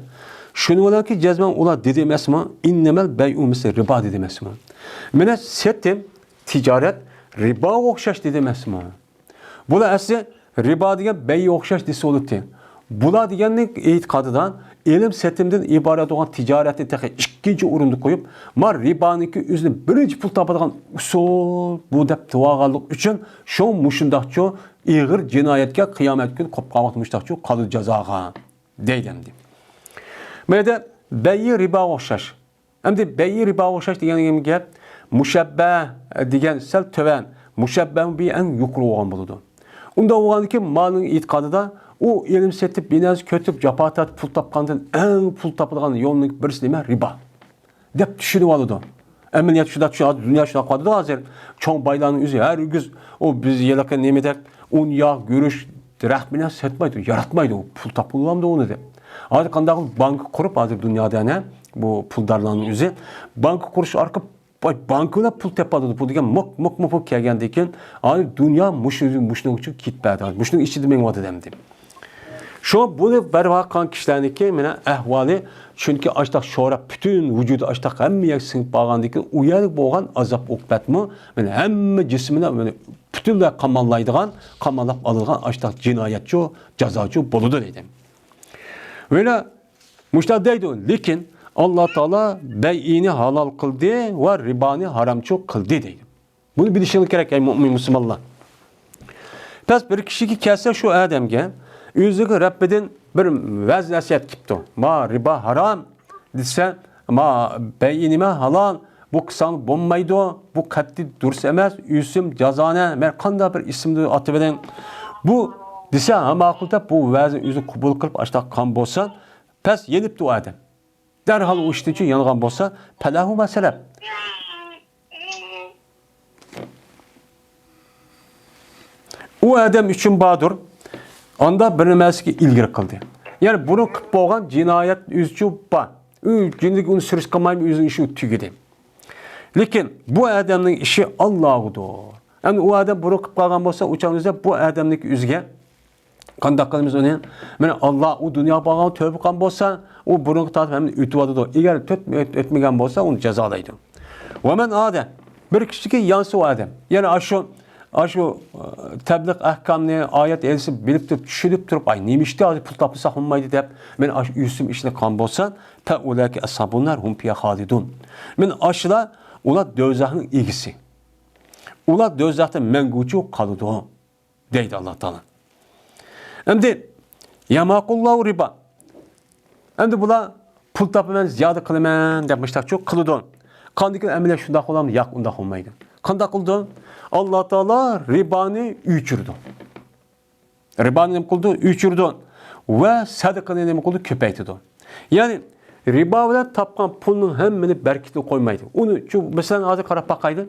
شۇنىڭ بىلەنكى جەزمەن ئۇلار دېدى ئەمەسمۇ؟ «ئىننەمەل بەيئۇ مىسلى رىبا» دېدى ئەمەسمۇ؟ مانا سېتىم، تىجارەت رىباغا ئوخشاش دېدى ئەمەسمۇ؟ بۇلار ئەسلى رىبا دېگەن بەيگە ئوخشاش دېسە بولاتتى. بۇلار دېگەننىڭ ئېتىقادىدا ئېلىم سېتىمدىن ئىبارەت بولغان تىجارەتنى تېخى ئىككىنچى ئورۇندا قويۇپ، ما رىبانىڭكى ئۆزىنى بىرىنچى پۇل تاپىدىغان ئۇسۇل بۇ دەپ تۇرۇۋالغانلىقى ئۈچۈن، شۇ مۇشۇنداقچۇ ئېغىر جىنايەتكە قىيامەت كۈنى قوپقان ۋاقىت مۇشۇنداقچۇ قالىدۇ جازاغا دەيدۇ ئەمدى. بۇ يەردە بەيئى رىباغا ئوخشاش. ئەمدى بەيئى رىباغا ئوخشاش دېگەن گەپ، مۇشەببە دېگەن سەل تۆۋەن، مۇشەببە بىر ئەڭ يۇقىرى بولغان بولىدۇ. ئۇنداق بولغاندىكىن مالنىڭ ئېتىقادىدا ئۇ ئېلىم سېتىپ، بىر نەرسە كۆتۈرۈپ، جاپا تارتىپ پۇل تاپقاندىن ئەڭ پۇل تاپىدىغان يولنىڭ بىرسى نېمە؟ رىبا دەپ چۈشىنىۋالىدۇ. ئەمەلىيەت شۇنداق چۈشىنىۋالىدۇ، دۇنيا شۇنداق قىلىۋاتىدۇ ھازىر. چوڭ بايلارنىڭ ئۆزى ھەرگىز ئۇ بىز ھېلىقى نېمىدەك ئۇن، ياغ، گۈرۈچ، رەخت بىلەن ساتمايدۇ، ياراتمايدۇ. پۇل تاپقىلى بولامدۇ ئۇنى دەپ. ھازىر قانداق بانكا قۇرۇپ، ھازىر دۇنيادا ئەنە بۇ پۇلدارلارنىڭ ئۆزى بانكا قۇرۇش ئارقىلىق باي-، بانكا بىلەن پۇل تېپىۋاتىدۇ. پۇل دېگەن موك، موك، موك بولۇپ كەلگەندىن كېيىن، ھازىر دۇنيا مۇشۇ، مۇشۇنىڭ ئۈچۈن كېتىپ بەردى. مۇشۇنىڭ ئىچىدە مېڭىۋاتىدۇ ئەمدى. شۇڭا بۇنى بەرۋاقىت قىلغان كىشىلەرنىڭكى مانا ئەھۋالى، چۈنكى ئاشتاق شوراب پۈتۈن ۋۇجۇدى ئاشتاق ھەممە يەرگە سىڭىپ بارغاندىن كېيىن، ئۇ يەردە بولغان ئازاب ئوقۇبەتمۇ مانا ھەممە جىسمىنى مانا پۈتۈنلەي قاماللايدىغان، قاماللاپ ئالىدىغان ئاشتاق جىنايەتچۇ، جازاچۇ بولىدۇ دەيدۇ. ۋەلا مۇشۇنداق دەيدۇ، لېكىن ئاللا تائالا بەيئىنى ھالال قىلدى ۋە رىبانى ھارامچۇ قىلدى دەيدۇ. بۇنى بىلىشىڭلار كېرەك، ئەي مۇئمىن مۇسۇلمانلار. پەس بىر كىشىگە كەلسە شۇ ئادەمگە ئۆزىگە رەببىدىن بىر ۋەز نەسىھەت كېلىپتۇ. ما رىبا ھارام دېسە، ما بەيئى نېمە ھالال، بۇ قىلساڭ بولمايدۇ، بۇ قەتئىي دۇرۇس ئەمەس، ئۆسۈم، جازانە، مەن قانداق بىر ئىسىمنى ئاتىۋېلىڭ. بۇ دېسە، ھە ماقۇل دەپ بۇ ۋەزنى ئۆزى قوبۇل قىلىپ ئاشتاق قىلغان بولسا، پەس يېنىپتۇ ئۇ ئادەم. دەرھال ئۇ ئىشتىن يانغان بولسا، پەلەھۇ ما سەلەپ. ئۇ ئادەم ئۈچۈن باردۇر، ئاندا بىر نېمىسىگە ئىلگىرى قىلدى. يەنى بۇرۇن قىلىپ بولغان جىنايەت ئۆزىچۇ بار. ئۆ، جىندىكى ئۇنى سۈرۈش قىلمايمۇ ئۆزىنىڭ ئىشى تۈگىدى. لېكىن بۇ ئادەمنىڭ ئىشى ئاللاغۇدۇر. ئەمدى ئۇ ئادەم بۇرۇن قىلىپ قالغان بولسا، ئۇ چاغدا بۇ ئادەمنىڭكى ئۆزىگە قانداق قىلىمىز ئۇنى؟ مانا، ئاللا ئۇ دۇنياغا بارغان تۆبە قىلغان بولسا، ئۇ بۇرۇنقى تارتىپ ھەممىنى ئۆتۈۋاتىدۇ. ئەگەر ئۆت-، ئۆتمىگەن بولسا، ئۇنى جازالايدۇ. ۋەمەن ئادە، بىر كىشىدىكى يانسا ئۇ ئادەم. يەنى ئاشۇ، ئاشۇ، ئە، تەبلىغ ئەھكامنى، ئايەت ھەدىسنى بىلىپ تۇرۇپ، چۈشىنىپ تۇرۇپ، ئاي، نېمە ئىشتا ھازىر پۇل تاپمىساق بولمايدۇ دەپ، مانا ئاشۇ ئۆسۈم ئىشنى قىلغان بولسا، فەئۇلەئىكە ئەسھابۇن نار ھۇم فىھا خالىدۇن. مانا ئاشۇلار، ئۇلار دوزاخنىڭ ئىگىسى. ئۇلار دوزاختا مەڭگۈچە قالىدۇ، دەيدۇ ئاللا تائالا. ئەمدى يەمھەقۇللاھۇ رىبا. ئەمدى بۇلار پۇل تاپىمەن، زىيادە قىلىمەن دەپ مۇشتاقچۇ قىلىدۇ. قاندىكىن ئەمەلىيەت شۇنداق بولامدۇ؟ ياق، ئۇنداق بولمايدۇ. قانداق قىلىدۇ؟ ئاللا تائالا رىبانى ئۆچۈرىدۇ. رىبانى نېمە قىلىدۇ؟ ئۆچۈرىدۇ. ۋە سەدىقىنى نېمە قىلىدۇ؟ كۆپەيتىدۇ. يەنى رىبا بىلەن تاپقان پۇلنىڭ ھەممىنى بەرىكىتىنى قويمايدۇ. ئۇنى چۈ-، مەسىلەن، ھازىر قاراپ باقايلى.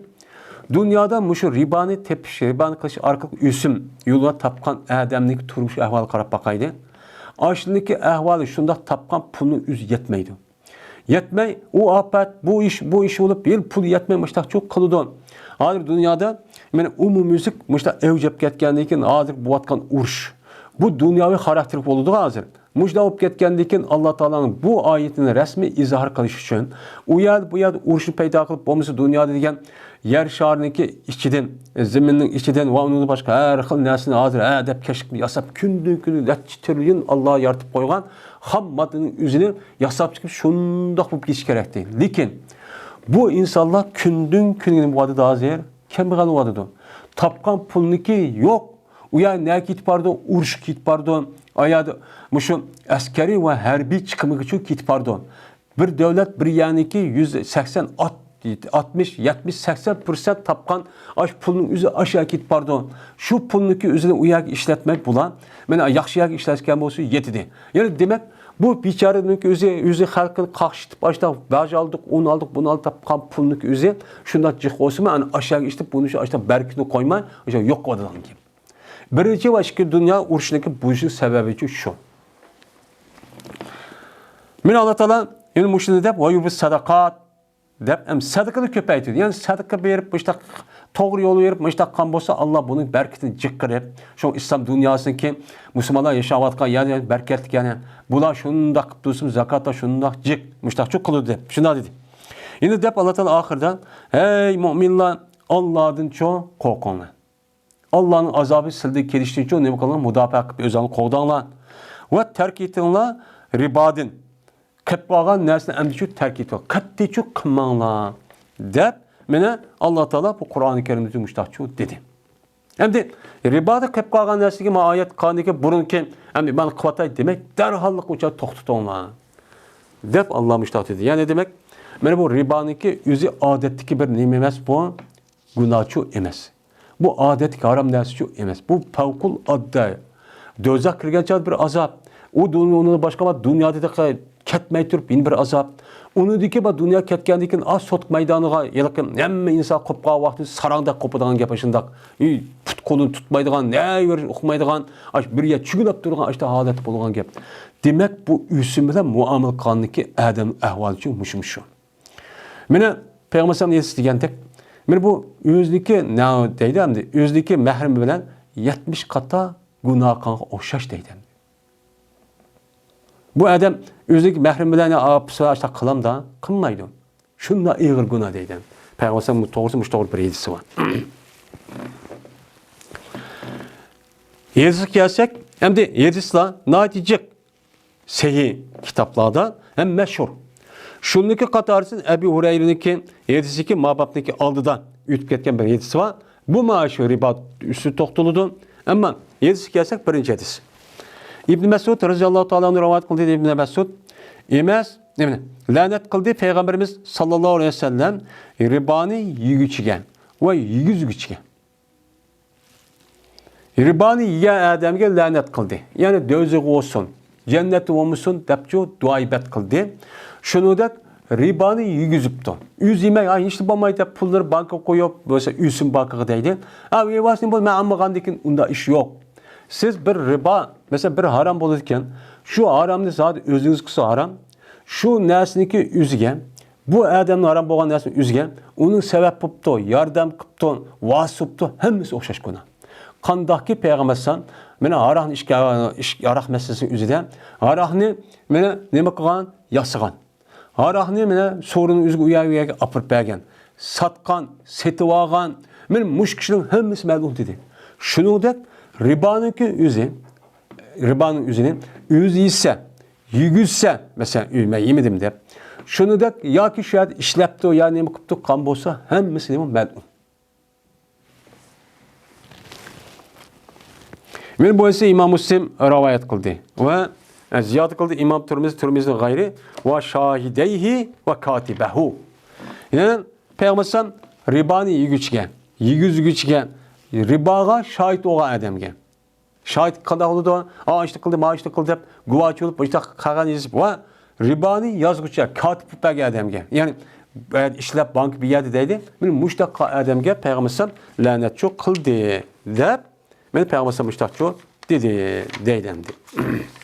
دۇنيادا مۇشۇ رىبانى تېپىش، رىبانى قىلىش ئارقىلىق ئۆسۈم يولىدا تاپقان ئادەمنىڭ تۇرمۇش ئەھۋالىغا قاراپ باقايلى. ئاشۇنىڭكى ئەھۋالى شۇنداق، تاپقان پۇلنىڭ ئۆزى يەتمەيدۇ. يەتمەي، ئۇ ئاپەت، بۇ ئىش، بۇ ئىش بولۇپ، يەنە پۇل يەتمەي مۇشتاقچۇ قىلىدۇ. ھازىر دۇنيادا، مانا، ئومۇميۈزلۈك مۇشتاق ئەۋج ئېلىپ كەتكەندىن كېيىن ھازىر بولۇۋاتقان ئۇرۇش، بۇ دۇنياۋى خاراكتېرلىك بولىدۇ ھازىر. مۇشۇنداق بولۇپ كەتكەندىن كېيىن، ئاللا تائالانىڭ بۇ ئايىتىنى رەسمىي ئىزھار قىلىش ئۈچۈن، ئۇ يەردە، بۇ يەردە ئۇرۇشنى پەيدا قىلىپ، بولمىسا دۇنيادا دېگەن يەر شارىنىڭكى ئىچىدىن، زېمىننىڭ ئىچىدىن ۋە ئۇنىڭدىن باشقا ھەر خىل نەرسىنى ھازىر ھە دەپ كەشىپ ياساپ، كۈندىن كۈنگە نەچچە تىرىليون ئاللا يارىتىپ قويغان خام ماددىنىڭ ئۆزىنى ياساپ چىقىپ، شۇنداق بولۇپ كېتىشى كېرەكتى. لېكىن بۇ ئىنسانلار كۈندىن كۈنگە نېمە بولۇۋاتىدۇ ھازىر؟ كەمبەغەل بولۇۋاتىدۇ. تاپقان پۇلنىكى يوق. ئۇ يەر نەگە كېتىپ بارىدۇ؟ ئۇرۇشقا كېتىپ بارىدۇ. ئايادا مۇشۇ ئەسكەرىي ۋە ھەربىي چىقىمىغىچۇ كېتىپ بارىدۇ. بىر دۆلەت بىر يەرنىكى يۈز سەكسەن، ئات-، ئاتمىش، يەتمىش، سەكسەن پىرسەنت تاپقان ئاش پۇلنىڭ ئۆزى ئاشۇ يەرگە كېتىپ بارىدۇ. شۇ پۇلنىڭكى ئۆزىنى ئۇ يەرگە ئىشلەتمەي بۇلار، مانا ياخشى يەرگە ئىشلەتكەن بولسا يېتىدى. يەنى دېمەك، بۇ بىچارىنىڭكى ئۆزى، ئۆزى خەلقىنى قاقشىتىپ، ئاشتا باج ئالدۇق، ئۇن ئالدۇق، بۇنى ئالدۇق، تاپقان پۇلنىڭكى ئۆزى شۇنداق جىق بولسىمۇ، ئەنە ئاشۇ يەرگە ئىشلىتىپ، بۇنى شۇ ئاشتا بەرىكىتىنى قويماي، ئاشۇ يوق قىلىدىغان گەپ. بىرىنچى ۋە ئىككى دۇنيا ئۇرۇشىنىڭكى بۇزۇلۇش سەۋەبىچۇ شۇ. مانا ئاللا تائالا يەنە مۇشۇنى دەپ، ۋە يۇربى سەدەقات دەپ، ھەم سەدىقىنى كۆپەيتىدۇ. يەنى سەدىقە بېرىپ، مۇشتاق توغرا يول بېرىپ، مۇشتاق قىلغان بولسا، ئاللا بۇنىڭ بەرىكىتىنى جىق قىلىپ، شۇ ئىسلام دۇنياسىنىڭكى مۇسۇلمانلار ياشاۋاتقان يەرنى بەرىكەتلىك، يەنى بۇلار شۇنداق قىلىپ تۇرسىمۇ، زاكاتلار شۇنداق جىق، مۇشتاقچۇ قىلىدۇ دەپ، شۇنداق دېدى. يەنە دەپ ئاللا تائالا ئاخىرىدا، ھەي مۇئمىنلار، ئاللادىنچۇ قورقۇڭلار. ئاللانىڭ ئازابى سىلىدىن كېلىشتىنچۇ نېمە قىلىڭلار؟ مۇداپىئە قىلىپ ئۆزۈڭلارنى قوغداڭلار. ۋە تەرك ئېتىڭلار رىبادىن. قىلىپ قالغان نەرسىنى ئەمدىچۇ تەرك ئېتىڭلار. قەتئىيچۇ قىلماڭلار. دەپ، مانا ئاللا تائالا بۇ قۇرئانى كەرىمدە مۇشتاقچۇ دېدى. ئەمدى رىبادا قىلىپ قالغان نەرسىگە ما ئايەت قىلغاندىكى بۇرۇنقى، ئەمدى مانا قىلىۋاتاي دېمەك، دەرھاللىق ئۇچا توختىتىڭلار. دەپ ئاللا مۇشتاق دېدى. يەنى دېمەك، مانا بۇ رىبانىڭكى ئۆزى ئادەتتىكى بىر نېمە ئەمەس بۇ، گۇناھچۇ ئەمەس. بۇ ئادەتتىكى ھارام نەرسىچۇ ئەمەس. بۇ پەۋقۇلئاددە. دوزاخ كىرگەن چاغدا بىر ئازاب. ئۇ دۇنيا، ئۇنىڭدىن باشقا دۇنيادا كەتمەي تۇرۇپ يەنە بىر ئازاب. ئۇنىڭدىكى بار دۇنيا كەتكەندىن كېيىن ئا سوت مەيدانىغا ھېلىقى ھەممە ئىنسان قوپقان ۋاقتىدا ساراڭدەك قوپىدىغان گەپ ئاشۇنداق. ئى، پۇت قولىنى تۇتمايدىغان، نەۋېرى ئۇقمايدىغان، ئاش بىر يەر چۈگىلەپ تۇرغان ئاشتا ھالەت بولغان گەپ. دېمەك، بۇ ئۆسۈم بىلەن مۇئامىلە قىلغاندىكى ئادەم ئەھۋالىچۇ مۇشۇ، مۇشۇ. مانا پەيغەمبەر ئەلەيھىسسالام ھەدىس دېگەندەك، مانا بۇ ئۆزىنىڭكى نە دەيدۇ ئەمدى، ئۆزىنىڭكى مەھرىمى بىلەن يەتمىش قاتا گۇناھ قىلغانغا ئوخشاش دەيدۇ. بۇ ئادەم ئۆزىنىڭكى مەھرىمى بىلەن، يا ئاپىسى بىلەن ئاشۇنداق قىلامدا؟ قىلمايدۇ. شۇنداق ئېغىر گۇناھ دەيدۇ. پەيغەمبەر ئەلەيھىسسالام توغرىسىدا مۇشۇ توغرا بىر ھەدىسى بار. ھەدىسكە كەلسەك، ئەمدى ھەدىسلار ناھايىتى جىق. سەھىھ كىتابلاردا ھەم مەشھۇر. شۇنىڭكى قاتارىدىن ئەبۇ ھۇرەيرىنىڭكى ھەدىسىكى ما بابنىڭكى ئالدىدا ئۆتۈپ كەتكەن بىر ھەدىسى بار. بۇ مانا شۇ رىبا ئۈستىدە توختىلىدۇ. ئەمما ھەدىسكە كەلسەك، بىرىنچى ھەدىس. ئىبن مەسئۇد رەزىياللاھۇ تائالا ئەنھۇ رىۋايەت قىلدى. ئىبن مەسئۇد ئەمەس، نېمىنى؟ لەنەت قىلدى پەيغەمبىرىمىز ساللاللاھۇ ئەلەيھى ۋەسەللەم رىبانى يېگۈچىگە ۋە يېگۈزگۈچىگە. رىبانى يېگەن ئادەمگە لەنەت قىلدى. يەنى دوزىخى بولسۇن، جەننەتى بولمىسۇن دەپچۇ دۇئا ئىبادەت قىلدى. شۇنىڭدەك رىبانى يېگۈزۈپتۇ. ئۆزى يېمەي، ھا، ھېچنېمە بولماي دەپ پۇللىرى بانكىغا قويۇپ، بولسا ئۆسۈم بانكىغا دەيدۇ. ھا، ئىۋاسىنى بول، مەن ئالمىغاندىن كېيىن ئۇنداق ئىش يوق. سىز بىر رىبا، مەسىلەن، بىر ھارام بولىدىكەن، شۇ ھارامنى زادى ئۆزىڭىز قىلسا ھارام، شۇ نەرسىنىڭكى ئۆزىگە، بۇ ئادەمنىڭ ھارام بولغان نەرسىنى ئۆزىگە، ئۇنىڭ سەۋەب بوپتۇ، ياردەم قىپتۇ، ۋاسىتە بوپتۇ، ھەممىسى ئوخشاش گۇناھ. قانداقكى پەيغەمبەر ئەلەيھىسسالام مانا ھاراقنى ئىچكەن، ئىچ-، ھاراق مەسىلىسىنىڭ ئۆزىدە ھاراقنى مانا نېمە قىلغان؟ ياسىغان. ھاراقنى مانا سورۇننى ئۆزىگە ئۇ يەرگە ئاپىرىپ بەرگەن. ساتقان، سېتىۋالغان. مانا مۇشۇ كىشىنىڭ ھەممىسى مەلئۇن دېدى. شۇنىڭدەك رىبانىڭكى ئۆزى، رىبانىڭ ئۆزىنى ئۆزى يېسە، يېگۈزسە، مەسىلەن، ئۆي مەن يېمىدىم دەپ. شۇنىڭدەك ياكى شۇ يەردە ئىشلەپتۇ يا نېمە قىپتۇ، قان بولسا، ھەممىسى نېمە؟ مەلئۇن. مانا بۇ ھەدىسنى ئىمام مۇسلىم رىۋايەت قىلدى ۋە زىيادە قىلدى ئىمام تۇرمىزى، تۇرمىزىنىڭ غەيرى ۋە شاھىدەيھى ۋە كاتىبەھۇ. يەنى پەيغەمبەر ئەلەيھىسسالام رىبانى يېگۈچىگە، يېگۈزگۈچىگە، رىباغا شاھىت بولغان ئادەمگە. شاھىت قانداق بولىدۇ؟ ئا، ئىشنى قىلدى، ما ئىشنى قىلدى دەپ گۇۋاھچى بولۇپ، مۇشۇنداق قەغەز يېزىپ، ۋە رىبانى يازغۇچى، كاتىپ بولۇپ بەرگەن ئادەمگە. يەنى، ئە، ئىشلەپ بانكا بۇ يەردە دەيدۇ. مانا مۇشۇنداق ئادەمگە پەيغەمبەر ئەلەيھىسسالام لەنەتچۇ قىلدى دەپ، مانا پەيغەمبەر ئەلەيھىسسالام مۇشۇنداقچۇ دېدى، دەيدۇ ئەمدى.